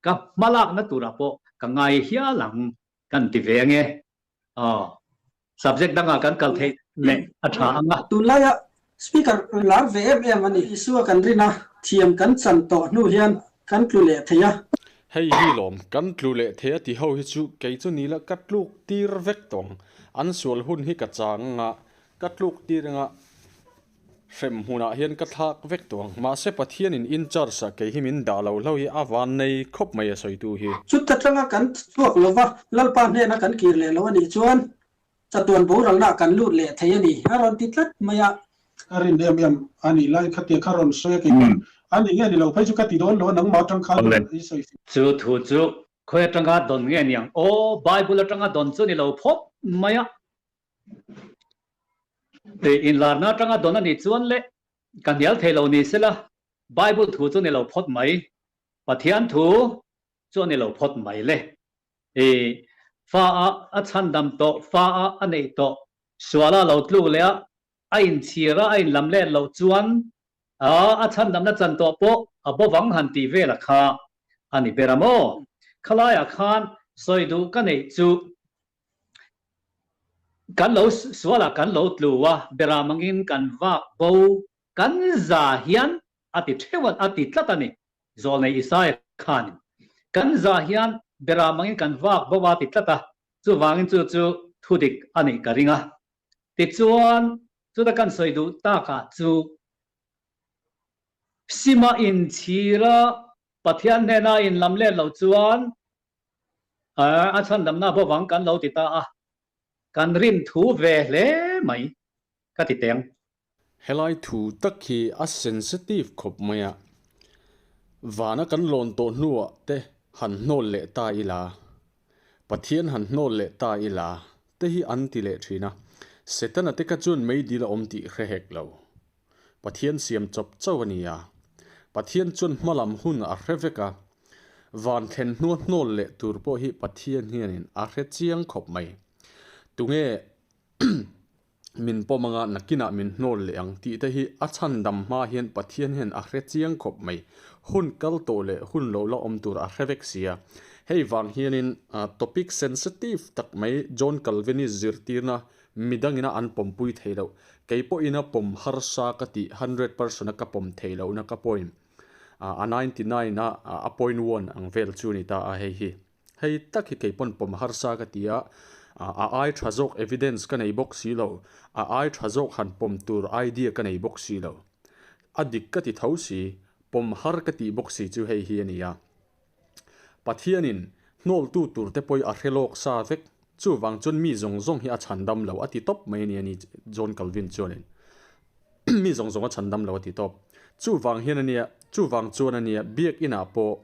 ka hmalakna turah pawh ka ngai hial ang kan ti ve ange. Aw, subject dangah kan kal theih leh a tha ang a. Tunlaia Speaker lar ve em em a ni. Isua kan rin a, thiam kan chan tawh hnu hian kan tlu leh thei a. Hei hi lawm, kan tlu leh thei a ti ho hi chu kei chu nila ka tluk tir vek tawh ang. An sual hun hi ka chang anga, ka tluk tir anga hrem hmunah hian ka thlak vek tawh ang. Mahse Pathianin in charge ah kei hi min dah lo hlo hi a van nei khawp mai a sawitu hi. Chuta tanga kan chhuak lova Lalpa hnena kan kir leh lo a nih chuan Chatuan boralna kan lut leh thei a ni, a rawn ti tlat mai a. Ka rin em em a nih lai khatia kha rawn sawi a kei pawn a ni nge ni lo phei chu ka ti dawn lo a nangmah atang khan i sawi fih. Chu thu chu khawi atanga dawn nge niang aw, Bible atanga dawn chu ni lo phawt mai a. Inlarna atanga dawn a nih chuan le ka hnial thei lo ni sela, Bible thu chu ni lo phawt mai, Pathian thu chu a ni lo phawt mai le. I fa a a chhandam tawh, fa a a neih tawh, sual a lo tluk leh a, a inchhir a, a inlam let loh chuan a a chhandamna chan tawh pawh a bawvang han tih vel a kha a ni ber a maw? Khalaiah khan sawi duh ka neih chu kan lo sualah kan lo tlu a, beram angin kan vak bo, kan za hian a ti theuh a, a ti tlat a ni. Zawlnei Isaia khanin, Kan za hian beram angin kan vak bo a ti tlat a, chuvangin chu chu thudik a nih ka ring a. Tichuan, chuta kan sawi duh takah chu Sima inchhira Pathian hnena inlam let loh chuan a chhandamna bawvang kan lo ti ta a, kan rin thu ve hle mai ka ti teng. Helai thu tak hi a sensitive khawp mai a, vana kan lawn tawh hnuah te han hnawl leh ta ila, Pathian han hnawl leh ta ila te hi an ti leh thin a, Setana te kha chuan meidil a awm tih hre hek lo. Pathian siam chawp chauh a ni a, Pathian chuan hmalam hun a hre vek a, van thlen hnua hnawl leh tur pawh hi Pathian hianin a hre chiang khawp mai. Tunge min pawm anga nakinah min hnawl leh ang tih te hi a chhandam hma hian Pathian hian a hre chiang khawp mai. Hun kal tawh leh hun lo la awm tur a hre vek sia. Hei vang hianin topic sensitive tak mai John Calvin-i zirtirna midangina an pawmpui thei loh. Kei pawhin a pawm harsa ka tih 100% a ka pawm thei lohna ka point a 99 a a point one ang vel chu a ni ta a hei hi. Hei tak hi kei pawn pawm harsa ka ti a, a ai tha zawk evidence ka nei bawk si lo, a ai tha zawk han pawm tur idea ka nei bawk si lo. A dik ka ti tho si, pawm har ka tih bawk si chu hei hi a ni a. Pathianin hnawltu tur te pawh hi a hre lawk sa vek, chuvang chuan mi zawng zawng hi a chhandam lo a ti tawp mai a ni a ni John Calvin chuanin. Mi zawng zawng a chhandam lo a ti tawp. Chuvang hian a nia, chuvang chuan a nia, biakinah pawh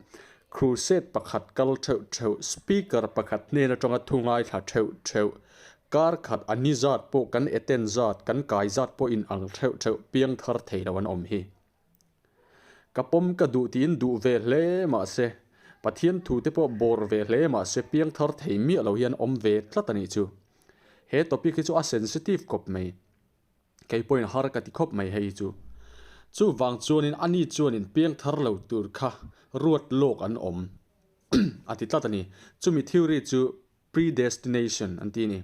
crusade pakhat kal theuh theuh, speaker pakhat hnen atanga thu ngaithla theuh theuh, kar khat a ni zat pawh kan attend zat, kan kai zat pawh in ang theuh theuh piang thar thei lo an awm hi. Ka pawm ka duh tiin duh ve hle mahse, Pathian thu te pawh bawr ve hle mahse piangthar thei miah lo hian awm ve tlat a nih chu. He topic hi chu a sensitive khawp mai. Kei pawhin har ka ti khawp mai hei hi chu. Chuvang chuanin ani chuanin piangthar lo tur kha ruat lawk an awm a ti tlat a ni. Chumi theory chu Predestination an ti a ni.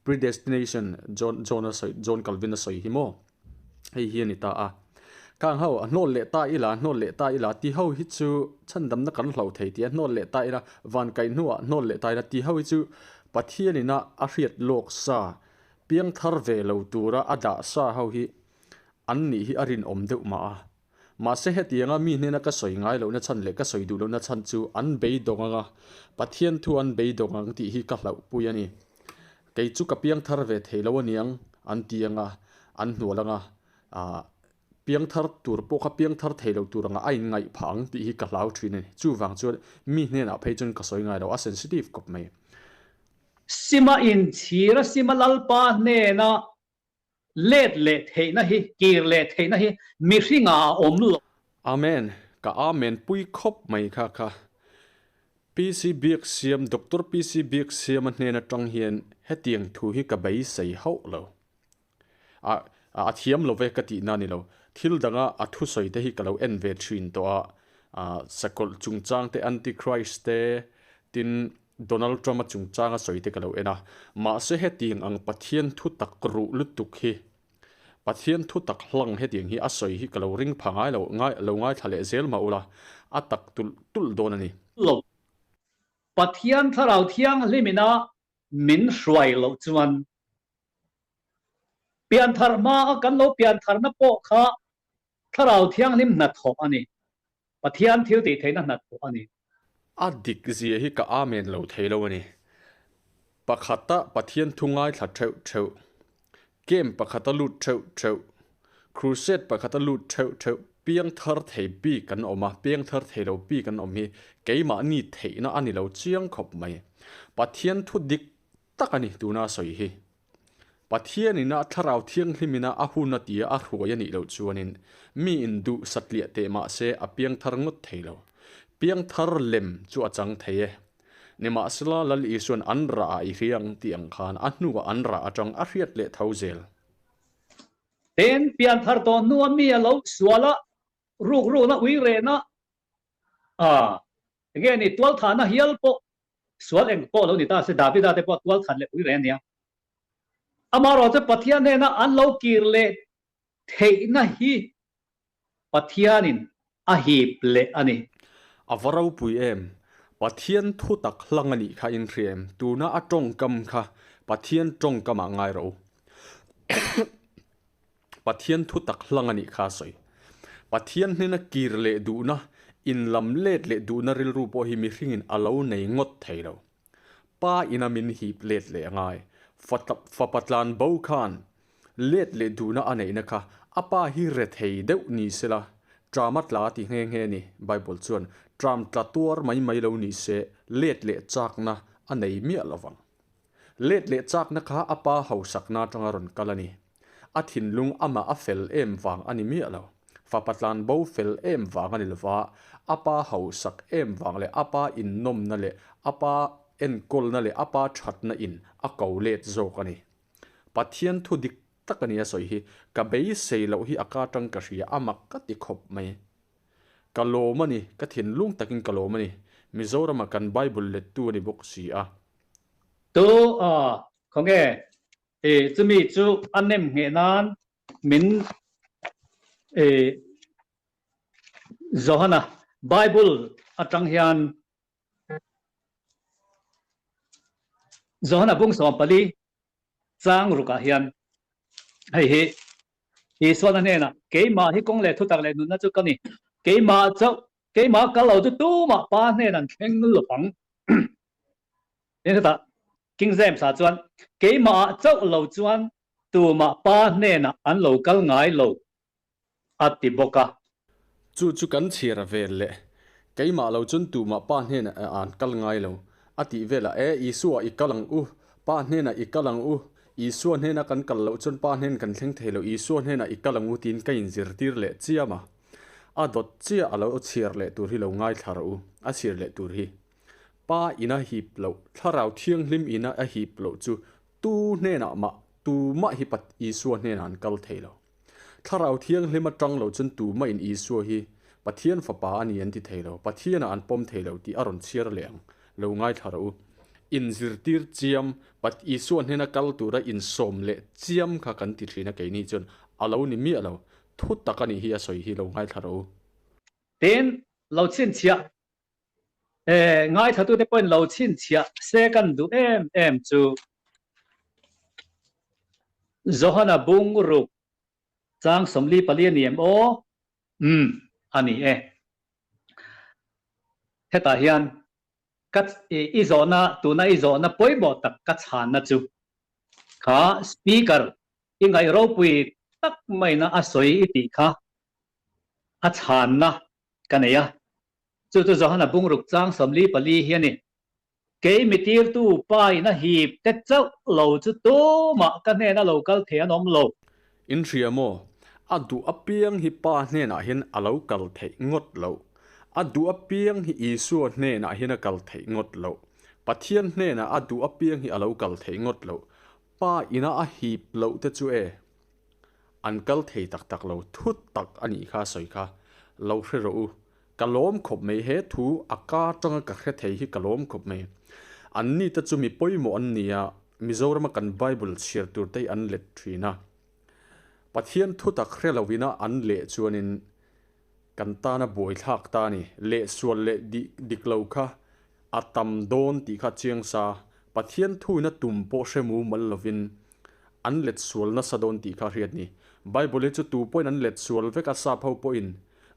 Predestination John John a sawi John Calvin a sawi hi maw? Hei hi a ni ta a. Khang ho a hnawl leh ta ila hnawl leh ta ila ti ho hi chu chhandamna kan hloh thei tih a hnawl leh ta ila van kaih hnuah hnawl leh ta ila ti ho hi chu Pathianina a hriat lawk sa piangthar ve lo tura a dah sa ho hi an nih hi a rinawm deuh mah a. Mahse hetianga mi hnena ka sawi ngai lohna chhan leh ka sawi duh lohna chhan chu an beidawng anga Pathian thu an beidawng ang tih hi ka hlauhpui a ni. Kei chu ka piangthar ve thei lo aniang an ti anga an hnual anga ah piangthar tur pawh kha piangthar thei lo tur anga a inngaih phah ang tih hi ka hlau thin a ni. Chuvang chuan mi hnenah phei chuan ka sawi ngai lo, a sensitive kawp mai. Sima inchhir a Sima Lalpa hnena Let leh theihna hi, kir leh theihna hi mihringah a awm lo. Amen. Ka Amen pui khawp mai kha kha. PC Biaksiam, Doctor PC Biaksiama hnen atang hian hetiang thu hi ka beisei hauh lo. A a thiam lo ve ka tihna a ni lo. Thil danga a thusawi te hi ka lo en ve thin tawh a. A sakawlh chungchang te, Antichrist te, tin Donald Trump-a chungchanga sawi te ka lo en a, mahse hetiang ang Pathian thu tak ruh lutuk hi, Pathian thu tak hlang hetiang hi a sawi hi ka lo ring pha ngai lo, ngai lo ngaithla leh zel mah ula, a tak tulh tulh dawn a ni. Lo. Pathian Thlarau Thianghlimina min hruai loh chuan pianthar hmaa kan lo piantharna pawh kha Thlarau Thianghlim hnathawh a ni. Pathian thil tih theihna hnathawh a ni. A dik zia hi ka amen lo thei lo a ni. Pakhata Pathian thu ngaithla theuh theuh, camp pakhata lut theuh theuh, crusade pakhata lut theuh theuh, piangthar thei bik an awm a, piangthar thei lo bik an awm hi keimahni theihna a ni lo chiang khawp mai. Pathian thu dik tak a ni tuna a sawi hi. Pathianin a Thlarau Thianghlimina a hun a tia a hruai a nih loh chuanin mi in duh satliah teh mah se a piangthar ngawt thei lo. Piangthar lem chu a chang thei e. Nimahsela Lal Isuan an rah ah i hria ang tih ang khan a hnuah an rah atang a hriat leh tho zel. Tin, pianthar tawh hnua mi a lo sual a, rukrukna uirehna a, enge ni tualthahna hial pawh Sual eng pawh lo ni ta se, Davida te pawh tual that leh pui reng a nia. Amaherawhchu Pathian hnena an lo kir leh theihna hi Pathianin a hip leh a ni. A va ropui em? Pathian thu tak hlang a nih kha in hria em? Tuna a tawngkam kha Pathian tawngkamah ngai rawh u. Pathian thu tak hlang a nih kha a sawi. Pathian hnena kir leh duhna, inlam let leh duhna rilru pawh hi mihringin a lo nei ngawt thei lo. Pa ina min hip let leh a ngai. Fapa tlan bo khan let leh duhna a neihna kha a pa hi rethei deuh ni sela, ṭam a tla ti nghe nghe ni, Bible chuan ṭam tla tuar mai mai lo ni se let leh chakna a nei miah lovang. Let leh chakna kha a pa hausakna atanga rawn kal a ni. A thinlung amah a fel em vang a ni miah lo. Fapa tlan bo fel em vang a ni lova, a pa hausak em vang leh a pa innawmna leh a pa enkawlna leh a pa thatna in a ko let zawk a ni. Pathian thu dik tak a ni a sawi hi. Ka beisei loh hi a ka atang ka hria, a mak ka ti khawp mai. Ka lawm a ni, ka thinlung takin ka lawm a ni. Mizorama kan Bible lettu a ni bawk si a. Tu a, khawnge i chumi chu a nem ngheh nan min i Johana Bible atang hian Johana bung 14 chang rukah hian hei hi Isuan a hnenah keimah hi kawng leh thutak leh nunna chu ka ni keimah chauh keimah kal lo chu tumah pa hnen an thleng lovang. Tin hetah King James ah chuan keimah ah chauh lo chuan tumah pa hnenah an lo kal ngai lo a ti bawk a. Chu chu kan chhiar vel leh keimah lo chuan tumah pa hnenah an kal ngai lo a tih velah e Isua i kal ang u, pa hnenah i kal ang u, Isua hnena kan kal loh chuan pa hnen kan thleng thei lo, Isua hnenah i kal ang u tiin ka inzirtir leh chiam a. A dawt chiah a lo chhiar leh tur hi lo ngaithla rawh u, a chhiar leh tur hi. Pa ina hip loh, Thlarau Thianghlim ina a hip loh chu tu hnenah mah, tumah hi Pat Isua hnenah an kal thei lo. Thlarau Thianghlim atang lo chuan tumah in Isua hi Pathian Fapa a ni an ti thei lo, Pathianah an pawm thei lo tih a rawn chhiar leh ang. Lo ngaithla rawh u. Inzirtir chiam, Pat Isua hnena kal tura insawm leh chiam kha kan ti thin a keini chuan a lo ni miah lo. Thu tak a nih hi a sawi hi lo ngaithla rawh u. Tin, lo chhinchhiah E, ngaithlatute pawhin lo chhinchhiah se kan duh em em chu. Johana bung ruk chang 44 a ni em aw? Umm, a ni e. Hetah hian ka i zawhna, tuna i zawhna pawimawh tak ka chhanna chu kha speaker i ngaih ropui tak maina a sawi i tih kha a chhanna ka nei a. Chu chu Johana bungruk chang 44 hi a ni. Kei mi tirtu pa in a hip te chauh lo chu tumah ka hnena lo kal thei an awm lo. In hria maw? A duh apiang hi Pa hnenah hian a lo kal theih ngawt loh. A duh apiang hi Isua hnenah hian a kal theih ngawt loh. Pathian hnenah a duh apiang hi a lo kal theih ngawt loh. Pa ina a hip loh te chu e. An kal thei tak tak lo thut tak a nih kha sawi kha lo hre rawh u. Ka lawm khawp mai he thu a ka tanga ka hre thei hi ka lawm khawp mai. An ni te chu mi pawimawh an ni a, Mizorama kan Bible chhiar tur te hi an let thin a. Pathian thu tak hre lo ina an leh chuanin kan tana buaithlak ta a ni. Leh sual leh dik lo kha a tam dawn tih kha chiang sa. Pathian thuina tum pawh hre mumal lovin an let sual nasa dawn tih kha hriat ni. Bible hi chu tu pawhin an let sual vek a, sap ho pawhin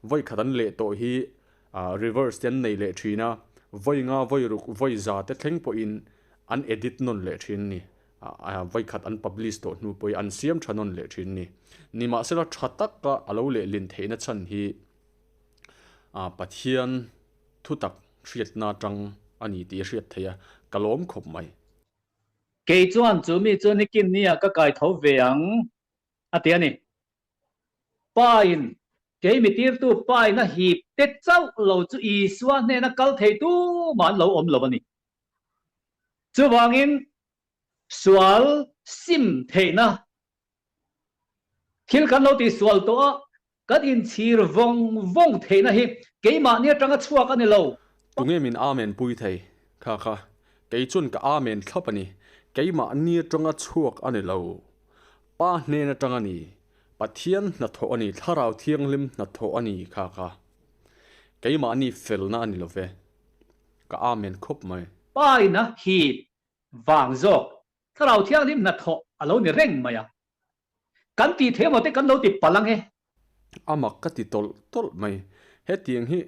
vawi khat an leh tawh hi reverse te an nei leh thin a, vawi nga, vawi ruk, vawi za te thleng pawhin an edit nawn leh thin a ni. Vawi khat an publish tawh hnu pawhin an siam tha nawn leh thin a ni. Nimahsela tha taka a lo lehlin theihna chhan hi Pathian thutak hriatna atang a ni tih a hriat theih a, ka lawm khawp mai. Kei chuan chu mi chu nikin nia ka kai tho ve ang, a ti a ni. Pa in, kei mi tirtu pa in a hip te chauh lo chu Isua hnena kal thei tumah an lo awm lo a ni. Chuvangin sual sim theihna Thil kan lo tih sual tawh a, kan inchhir vawng vawng theihna hi keimahni atanga chhuak a ni lo. Tunge min Amen pui thei? Kha kha, kei chuan ka Amen thlap a ni. Keimahni atanga chhuak a ni lo. Pa hnen atang a ni. Pathian hnathawh a ni, Thlarau Thianghlim hnathawh a ni kha kha. Keimahni felna a ni lo ve. Ka Amen khawp mai. Pa in a hip vang zawk Thlarau Thianghlim hnathawh a lo ni reng mai a. Kan tih theih emaw te kan lo ti palh ang e. A mak ka ti tawlh tawlh mai. Hetiang hi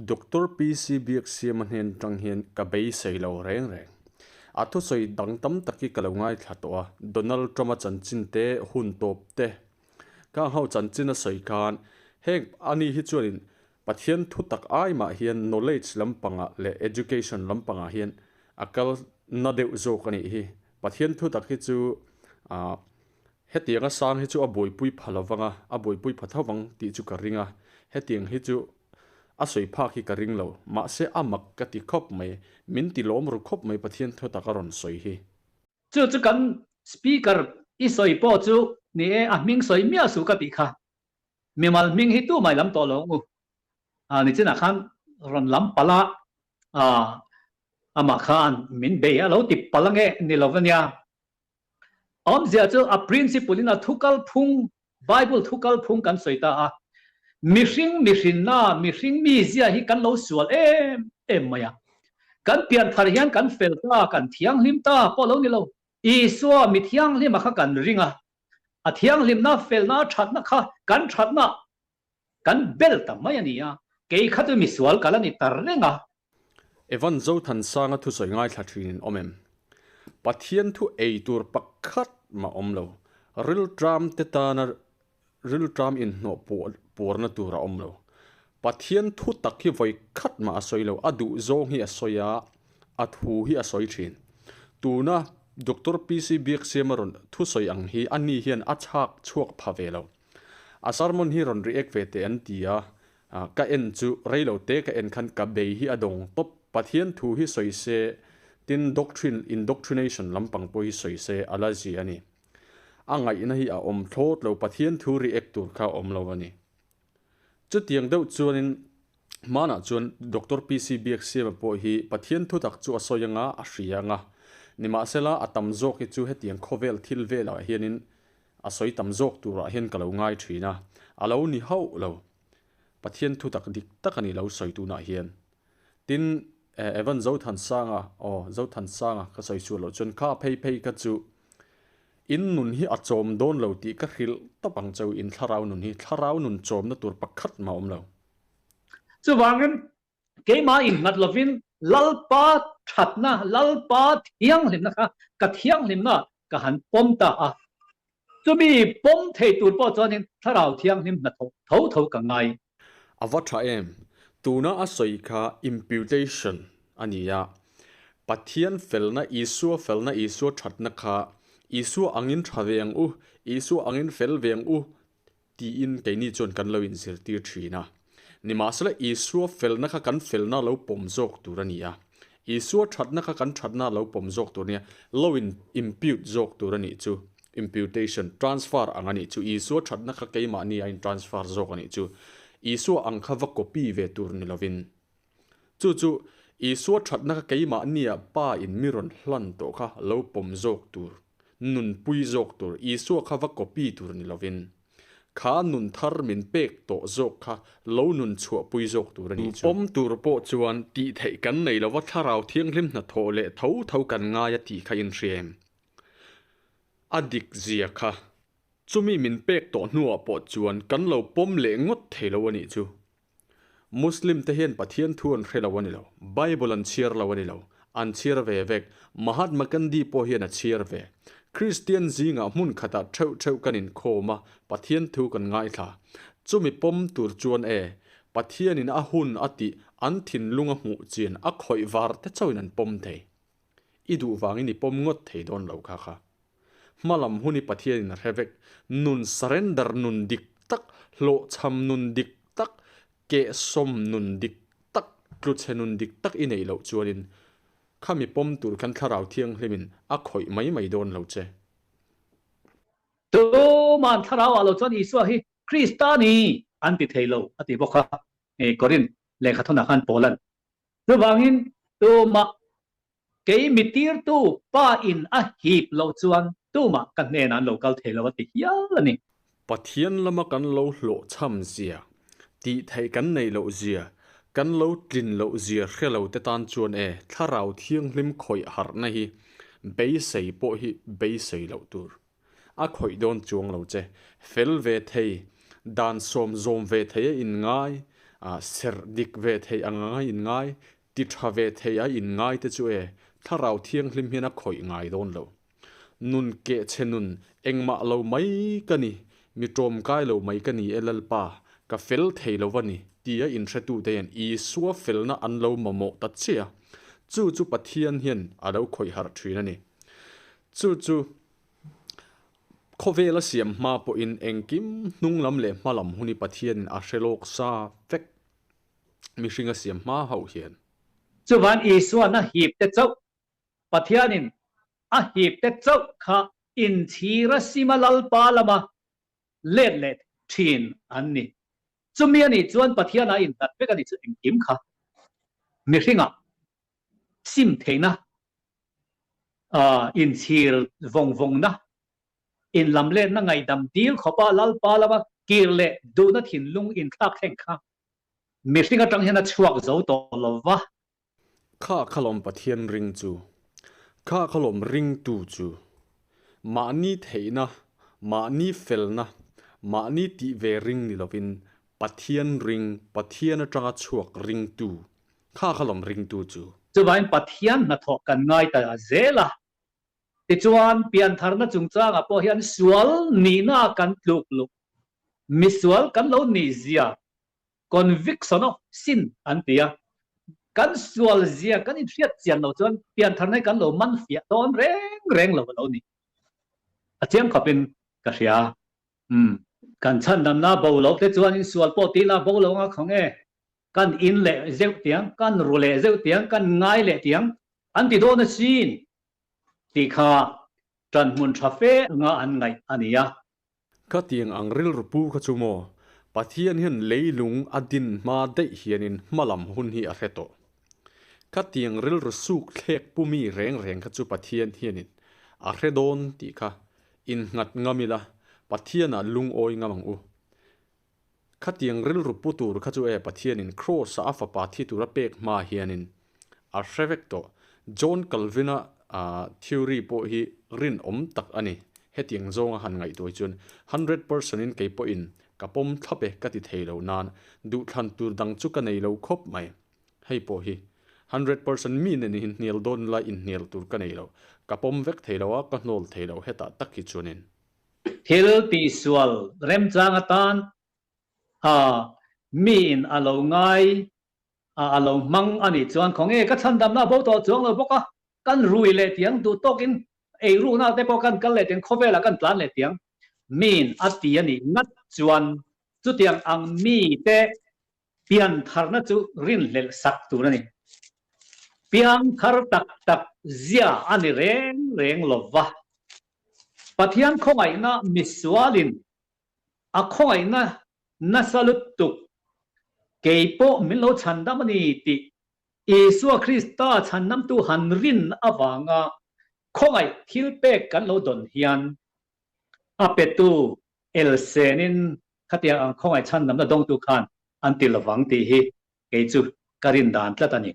Doctor PC Biaksiama hnen atang hian ka beisei lo reng reng. A thusawi dang tam tak hi ka lo ngaithla tawh a, Donald Trump-a chanchin te, hun tawp te, Kang ho chanchin a sawi khan heng ani hi chuanin Pathian thu tak ai mah hian knowledge lampangah leh education lampangah hian a kal na deuh zawk a nih hi. Pathian thu tak hi chu ah hetianga sang hi chu a buaipui pha lo vang a, a buaipui pha tho vang tih chu ka ring a, hetiang hi chu a sawi phak hi ka ring lo. Mahse a mak ka ti khawp mai, min ti lawm ru khawp mai Pathian thu tak a rawn sawi hi. Chu chu kan speaker i sawi pawh chu ni e, a hming sawi miah suh ka tih kha. Mimal hming hi tumah i lam tawh lo ang u. Ah nichinah khan rawn lam palh a, ah amah khan min bei a lo ti palh ange ni lo ania. Awmzia chu a principle in a thu kal phung, Bible thu kal phung kan sawi ta a. Mihring mihrinna, mihring mizia hi kan lo sual em em mai a. Kan pianthar hian kan fel ta, kan thianghlim ta pawh lo ni lo. Isua mi thianghlima kha kan ring a, A thianghlimna, felna, thatna kha kan thatna kan bel ta mai a ni a, kei kha chu misual kal a ni ta reng a. Evan Zothansanga thusawi ngaithla thin in awm em? Pathian thu ei tur pakhat mah awm lo, riltram te tana riltram inhnawh puarna tur a awm lo. Pathian thu tak hi vawi khat mah a sawi lo, a duh zawng hi a sawi a, a thu hi a sawi thin. Tuna Doctor PC Biaksiama rawn thusawi ang hi ani hian a chhak chhuak pha ve lo. A sermon hi rawn react ve teh an ti a. Ka en chu rei lo te ka en khan ka bei hi a dawng tawp. Pathian thu hi sawi se, tin doctrine, indoctrination lampang pawh hi sawi se a la zia a ni. A ngaihna hi a awm thlawt lo, Pathian thu react tur kha a awm lo a ni. Chutiang deuh chuanin hmanah chuan Doctor PC Biaksiama pawh hi Pathian thutak chu a sawi anga a hria anga, nimahsela a tam zawk hi chu hetiang khawvel thil velah hianin a sawi tam zawk turah hian ka lo ngai thin a, a lo ni hauh lo. Pathian thutak dik tak a ni lo sawi tunah hian. Tin, Evan Zothansanga, aw Zothansanga ka sawi sual loh chuan kha phei phei kha chu in nun hi a chawm dawn lo tih ka hrilh tawp ang cheu, in thlarau nun hi thlarau nun chawmna tur pakhat mah a awm lo. Chuvangin keimah innghat lovin Lalpa thatna, Lalpa thianghlimna kha ka thianghlimna ka han pawm ta a. Chumi pawm thei tur pawh chuanin Thlarau Thianghlim hnathawh tho tho ka ngai. A va tha em? Tuna a sawi kha imputation a ni a. Pathian felna, Isua felna, Isua thatna kha Isua angin tha ve ang u, Isua angin fel ve ang u tiin keini chuan kan lo inzirtir thin a. Nimahsela Isua felna kha kan felna lo pawm zawk tur a ni a. Isua thatna kha kan thatna lo pawm zawk tur a nia, lo in impute zawk tur a nih chu, imputation, transfer ang a nih chu, Isua thatna kha keimahni a in transfer zawk a nih chu, Isua ang kha va copy ve tur ni lovin. Chu chu Isua thatna kha keimahnia Pa in mi rawn hlan tawh kha lo pawm zawk tur, nunpui zawk tur, Isua kha va copy tur ni lovin. Kha nun thar min pek tawh zawk kha lo nun chhuahpui zawk tur a nih chu. Pawm tur pawh chuan tih theih kan nei lova Thlarau Thianghlim hnathawh leh tho tho kan ngai a tih kha inhria em? A dik zia kha. Chumi min pek tawh hnuah pawh chuan kan lo pawm leh ngawt thei lo a nih chu. Muslim te hian Pathian thu an hre lo a ni lo, Bible an chhiar lo a ni lo, an chhiar ve vek. Mahatma Gandhi pawh hian a chhiar ve. Kristian zingah hmun khatah theuh theuh kan inkhawm a, Pathian thu kan ngaithla. Chumi pawm tur chuan e, Pathianin a hun a tih an thinlung a hmuh chian a khawih var te chauhin an pawm thei. I duh vangin i pawm ngawt thei dawn lo kha kha. Hmalam hun i Pathianin a hre vek. Nun surrender nun dik tak, hlawhchham nun dik tak, kehsawm nun dik tak, tluchhe nun dik tak i neih loh chuanin khami pawm tur khan Thlarau Thianghlimin a khawih mai mai dawn lo che. Tuman Thlarau ah lo chuan Isua hi Krista ni an ti thei lo a ti bawk a, Korinth lehkhathawnah khan Paula'n Chuvangin tumah kei mi tirtu pa in a hip loh chuan tumah ka hnenah an lo kal thei lo a ti hial a ni. Pathian lama kan lo hlawhchham zia, tih theih kan neih loh zia, kan lo tlin loh zia hre lo te tan chuan e Thlarau Thianghlim khawih harhna hi beisei pawh hi beisei loh tur. A khawih dawn chuang lo che. Fel ve thei, dan sawm zawm ve thei a inngai, serh dik ve thei ang anga inngai, ti tha ve thei a inngai te chu e, Thlarau Thianghlim hian a khawih ngai dawn lo. Nun keh chhe nun, engmah lo mai ka ni, mi tawmkai lo mai ka ni e Lalpa, ka fel thei lo va ni, tia inhretute hian Isua felna an lo mamawh ta chiah a, chu chu Pathian hian a lo khawih harh thin a ni. Chu chu khawvela siam hma pawhin engkim hnung lam leh hma lam hun hi Pathianin a hre lawk sa vek mihring a siam hma hauh hian. Chuvan Isuan a hip te chauh, Pathianin a hip te chauh kha inchhira sima Lalpa lama let leh thin an ni. Chumi a nih chuan Pathian a inhlat vek a nih chu engkim kha mihringah sim theihna inchhir vawng vawngna, inlamletna ngaihdam dil khawpa Lalpa lama kir leh duhna thinlung inthlak thleng kha mihring atang hian a chhuak zo tawh lo va. Kha khalawm Pathian ring chu, kha khalawm ringtu chu, mahni theihna, mahni felna, mahni tih ve ring ni lovin Pathian ring, Pathian atanga chhuak ringtu Kha kha lawm ringtu chu. Chuvain Pathian hnathawh kan ngai ta zel a. Tichuan, piantharna chungchangah pawh hian sual nihna kan tluk luh, misual kan lo nih zia, conviction of sin an ti a, kan sual zia kan inhriat chian lo chuan piantharna hi kan lo man fiah dawn reng reng lo a lo ni. A chiang khawpin ka hria. Umm. Kan chhandamna bo loh te chuan in sual pawh tih la bo lo anga khaw nge? Kan in leh zeuh tiang, kan ru leh zeuh tiang, kan ngai leh tiang an ti dawn asin tih kha ṭanhmun ṭha fe anga an ngaih a ni a. Khatiang ang rilru pu kha chu maw, Pathian hian leilung a din hma daih hianin hmalam hun hi a hre tawh. Khatiang rilru suk thlek pu mi reng reng kha chu Pathian hianin a hre dawn tih kha innghat ngam ila, Pathianah lungawi ngam ang u. Khatiang rilru pu tur kha chu e Pathianin Kraws-a a fapa thi tura pek hma hianin a hre vek tawh. John Calvin-a theory pawh hi rinawm tak a ni. Hetiang zawnga han ngaihtuah hi chuan 100% in kei pawhin ka pawm thlap e ka ti thei lo nan duhthlan tur dang chu ka nei lo khawp mai. Hei pawh hi 100% mi nen inhnial dawn lai inhnial tur ka nei lo. Ka pawm vek thei lo a, ka hnawl thei lo hetah tak hi chuanin. Thil tihsual remchang atan a miin a lo ngai a, a lo hmang a nih chuan khawnge ka chhandamna a bo tawh chuang lo bawk a, kan rui leh tiang duh tawkin eirukna te pawh kan kal leh tiang khawvelah kan tlan leh tiang miin a ti a nih ngat chuan chutiang ang mite Piantharna chu rinhlelh sak tur a ni. Piangthar tak tak zia a ni reng reng lo va. Pathian khawngaihna misualin a khawngaihna nasa lutuk kei pawh min lo chhandam a ni tih Isua Krista chhandamtu han rin avanga khawngaih thilpek kan lo dawn hian a petu elsenin Khatiang ang khawngaih chhandamna dawngtu khan an ti lovang tih hi kei chu ka rin dan tlat a ni.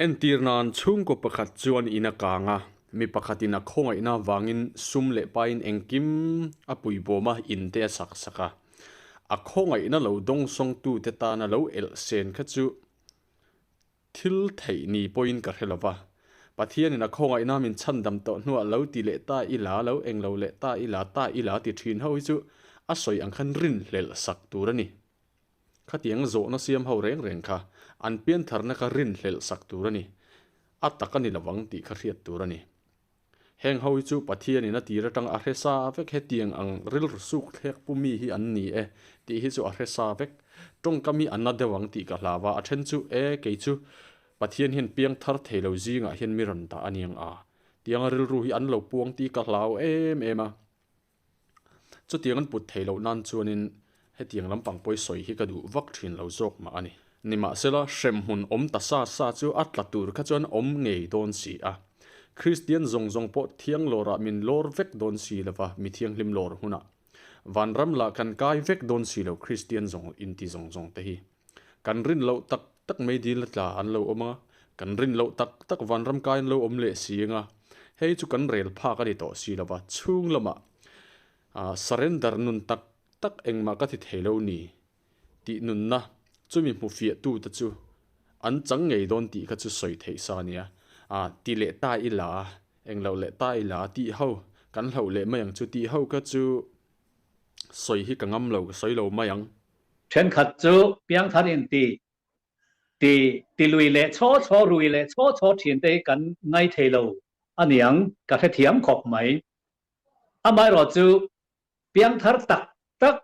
Entir nan chhungkaw pakhat chuan in a kang a, mi pakhatin a khawngaihna vangin sum leh pain engkim a puibawm a, in te a sak sak a. A khawngaihna lo dawngsawngtute tana lo elh sen kha chu Thil theih ni pawhin ka hre lo va, Pathianin a khawngaihna min chhandam tawh hnuah lo ti leh ta ila, lo eng lo leh ta ila, ta ila ti thin ho hi chu a sawi ang khan rinhlelh sak tur a ni. Khatiang zawhna siam ho reng reng kha an piantharna kha rinhlelh sak tur a ni. A tak a ni lovang tih kha hriat tur a ni. Heng ho hi chu Pathianin a tir atang a hre sa vek hetiang ang rilru suk thlek pu mi hi an ni e tih hi chu a hre sa vek. Tawngkam hi a na deuh ang tih ka hlau a, a then chu e kei chu Pathian hian piang thar thei lo zingah hian mi rawn dah a niang a tianga rilru hi an lo puang tih ka hlau em em a. Chutiang an put theih loh nan chuanin hetiang lampang pawi sawi hi ka duh vak thin lo zawk mah a ni. Nimahsela, hremhmun awm ta sa sa chu a tla tur kha chuan awm ngei dawn si a. Kristian zawng zawng pawh thiang lawrah min lawr vek dawn si lova, mi thianghlim lawr hunah. Vanram lah kan kai vek dawn si lo Kristian zawng inti zawng zawng te hi. Kan rin loh tak tak mai dil a tla an lo awm a, kan rin loh tak tak vanram kai an lo awm leh si ang a, hei chu kan rel phak a ni tawh si lo va, chhung lamah surrender nun tak tak engmah ka ti thei lo ni tih nunna chumi hmu fiah tu te chu an chang ngei dawn tih kha chu sawi theih sa a nia, ti leh ta ila, englo leh ta ila tih ho kan hlauh leh mai ang chu tih ho kha chu sawi hi ka ngam lo, ka sawi lo mai ang. Thenkhat chu piangthar in ti ti ti lui leh chhaw chhaw rui leh chhaw chhaw thin te hi kan ngai thei lo a niang ka hrethiam khawp mai. Amaherawh chu piangthar tak tak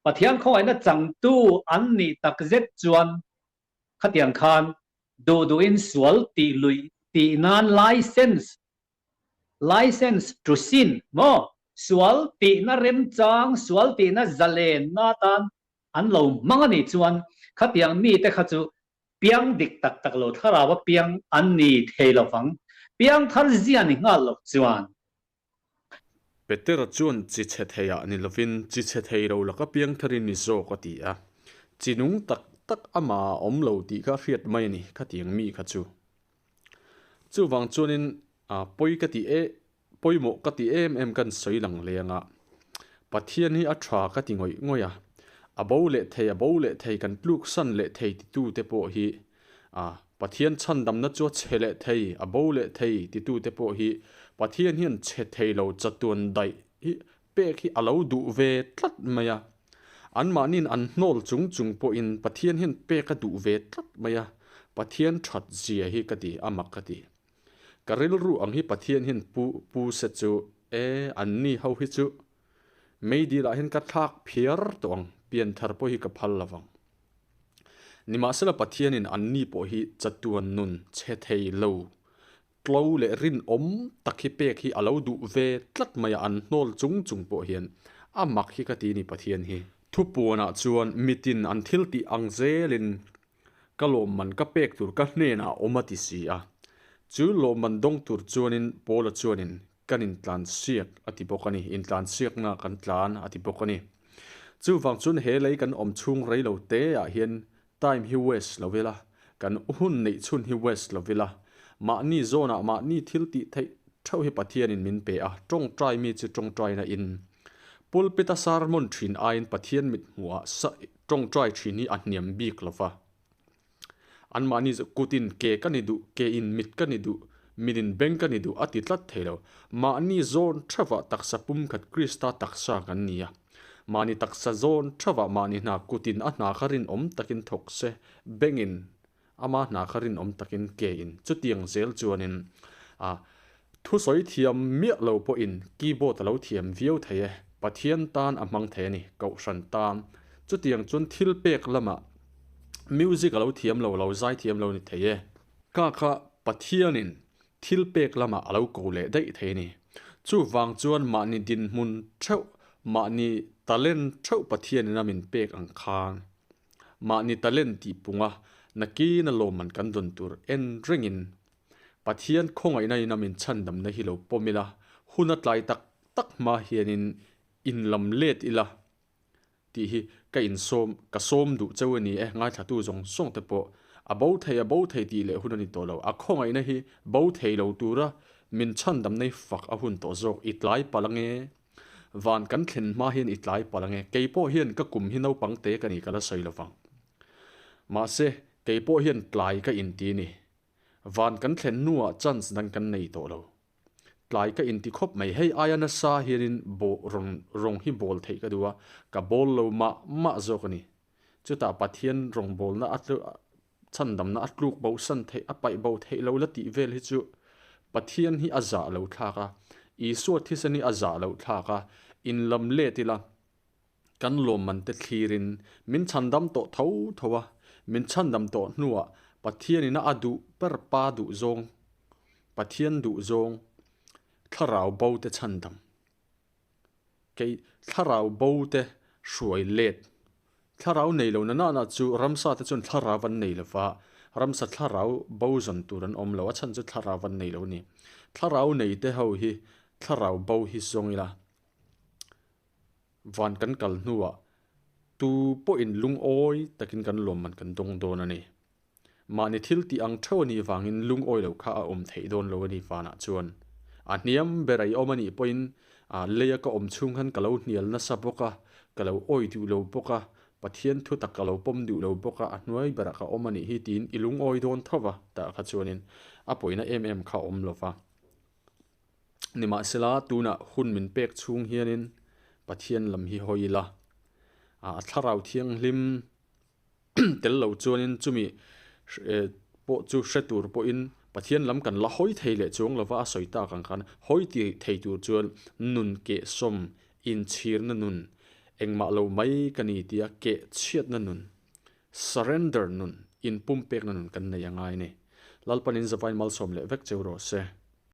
Pathian khawngaihna changtu an nih tak zet chuan khatiang khan duh duhin sual tih luih tih nan license License to sin maw? Sual tihna remchang, sual tihna zalenna atan an lo hmang a nih chuan khatiang mite kha chu piang dik tak tak lo thlarau a piang an ni thei lo vang. Piang thar zia ni nghal lo chuan. Petera chuan chi chhe theiah ni lovin chi chhe thei lo laka piang tharin ni zawk a ti a. Chi nung tak tak amah a awm lo tih kha hriat mai a ni khatiang mi kha chu. Chuvang chuanin pawi ka ti e, pawimawh ka ti em em kan sawi lang leng a, Pathian hi a tha ka ti ngawih ngawih a, a bo leh thei a bo leh thei kan tluk san leh thei titu te pawh hi Pathian chhandamna chu a chhe leh thei a bo leh thei titu te pawh hi Pathian hian chhe thei lo chatuan daih hi pek hi a lo duh ve tlat mai a, anmahniin an hnawl chung chung pawhin Pathian hian pek a duh ve tlat mai a, Pathian that zia hi ka ti, a mak ka ti. Ka rilru ang hi Pathian hian pu pu se chu e, anni ho hi chu. Meidil ah hian ka thlak phiar tawh ang, pianthar pawh hi ka phal lovang. Nimahsela Pathianin anni pawh hi chatuan nun chhe thei lo, tlo leh rinawm tak hi pek hi a lo duh ve tlat mai a, an hnawl chung chung pawh hian a mak hi ka ti ni Pathian hi. Thupuanah chuan mitin an thil tih ang zelin ka lawmman ka pek tur ka hnenah a awm a ti si a. Chu lawmman dawng tur chuanin Paula chuanin kan intlansiak a ti bawk a ni, intlansiakna kan tlan a ti bawk a ni. Chuvang chuan he lei kan awm chhung rei lo te ah hian time hi waste lo ila, kan hun neih chhun hi waste lo ila, mahni zawnah mahni thil tih theih theuh hi Pathianin min pe a, tawngtai mi chu tawngtaina in pulpit a sermon thin aiin Pathian mithmuhah tawngtai thin hi a hniam bik lo va. Anmahni chu kutin ke ka ni duh, ke in mit ka ni duh, mit in beng ka ni duh a ti tlat thei lo. Mahni zawn theuhah taksa pumkhat Krista taksa kan ni a. Mahni taksa zawn theuhah mahni hna kutin a hna kha rinawm takin thawk se, bengin ama hna kha rinawm takin ke in chutiang zel chuanin a thusawi thiam miah lo pawhin keyboard a lo thiam viau thei e. Pathian tan a hmang thei a ni, Kohhran tan. Chutiang chuan thilpek lamah Music a lo thiam lo, lo zai thiam lo ni thei e. Ka kha Pathianin thil pek lamah a lo ko leh daih thei a ni. Chuvang chuan mahni dinhmun theuh, mahni talent theuh Pathianin a min pek ang khan mahni talent tih punga nakin a lawmman kan dawn tur en rengin Pathian khawngaihna in a min chhandamna hi lo pawm ila, hun a tlai tak tak hma hianin inlam let ila. Tih hi ka insawm, ka sawm duh cheu a ni e, ngaithlatu zawng zawng te pawh a bo thei a bo thei tih leh hun a ni tawh lo. A khawngaihna hi bo thei lo tura min chhandamna hi fak a hun tawh zawk, i tlai palh ange. Van kan thlen hma hian i tlai palh ange. Kei pawh hian ka kum hi naupang te ka ni ka la sawi lovang. Mahse, kei pawh hian tlai ka inti a ni. Van kan thlen hnuah chance dang kan nei tawh lo. Tlai ka inti khawp mai, hei aia nasa hianin bawh rawn rawng hi bawl theih ka duh a, ka bawl lo mah mah zawk a ni. Chutah Pathian rawngbawlna a chhandamna a tluk bo san theih, a paih bo theih lo la tih vel hi chu Pathian hi a zah lo thlak a, Isua thisen hi a zah lo thlak a, inlam let ila kan lawmman te thlirin min chhandam tawh tho tho a, min chhandam tawh hnuah Pathianina a duh ber pa duh zawng, Pathian duh zawng thlarau bo te chhandam, kei thlarau bo te hruai let, thlarau nei lo na nana chu ramsa te chuan thlarau an nei lo va, ramsa thlarau bo zawn tur an awm lo, a chhan chu thlarau an nei lo a ni. Thlarau nei te ho hi thlarau bo hi zawng ila. Van kan kal hnuah tu pawhin lungawi takin kan lawmman kan dawng dawn a ni. Mahni thil tih ang theuh a nih vangin lungawi lo kha a awm theih dawn lo a ni vanah chuan. A hniam ber a i awm a nih pawhin leia ka awm chhung khan ka lo hnial nasa bawk a, ka lo awi duh lo bawk a, Pathian thu tak ka lo pawm duh lo bawk a, a hnuai berah ka awm a nih hi tiin i lungawi dawn tho va, tah kha chuanin a pawina em em kha a awm lo va. Nimahsela, tunah hun min pek chhung hianin Pathian lam hi hawi ila, a Thlarau Thianghlim tel lo chuanin chumi pawh chu hre tur pawhin Pathian lam kan la hawi thei leh chuang lova a sawi tak ang khan hawi ti thei tur chuan nun kehsawm, inchhirna nun, engmah lo mai ka ni tia kehchhiatna nun, surrender nun, inpumpekna nun kan nei a ngai a ni. Lalpanin zavain malsawm leh vek cheu rawh se.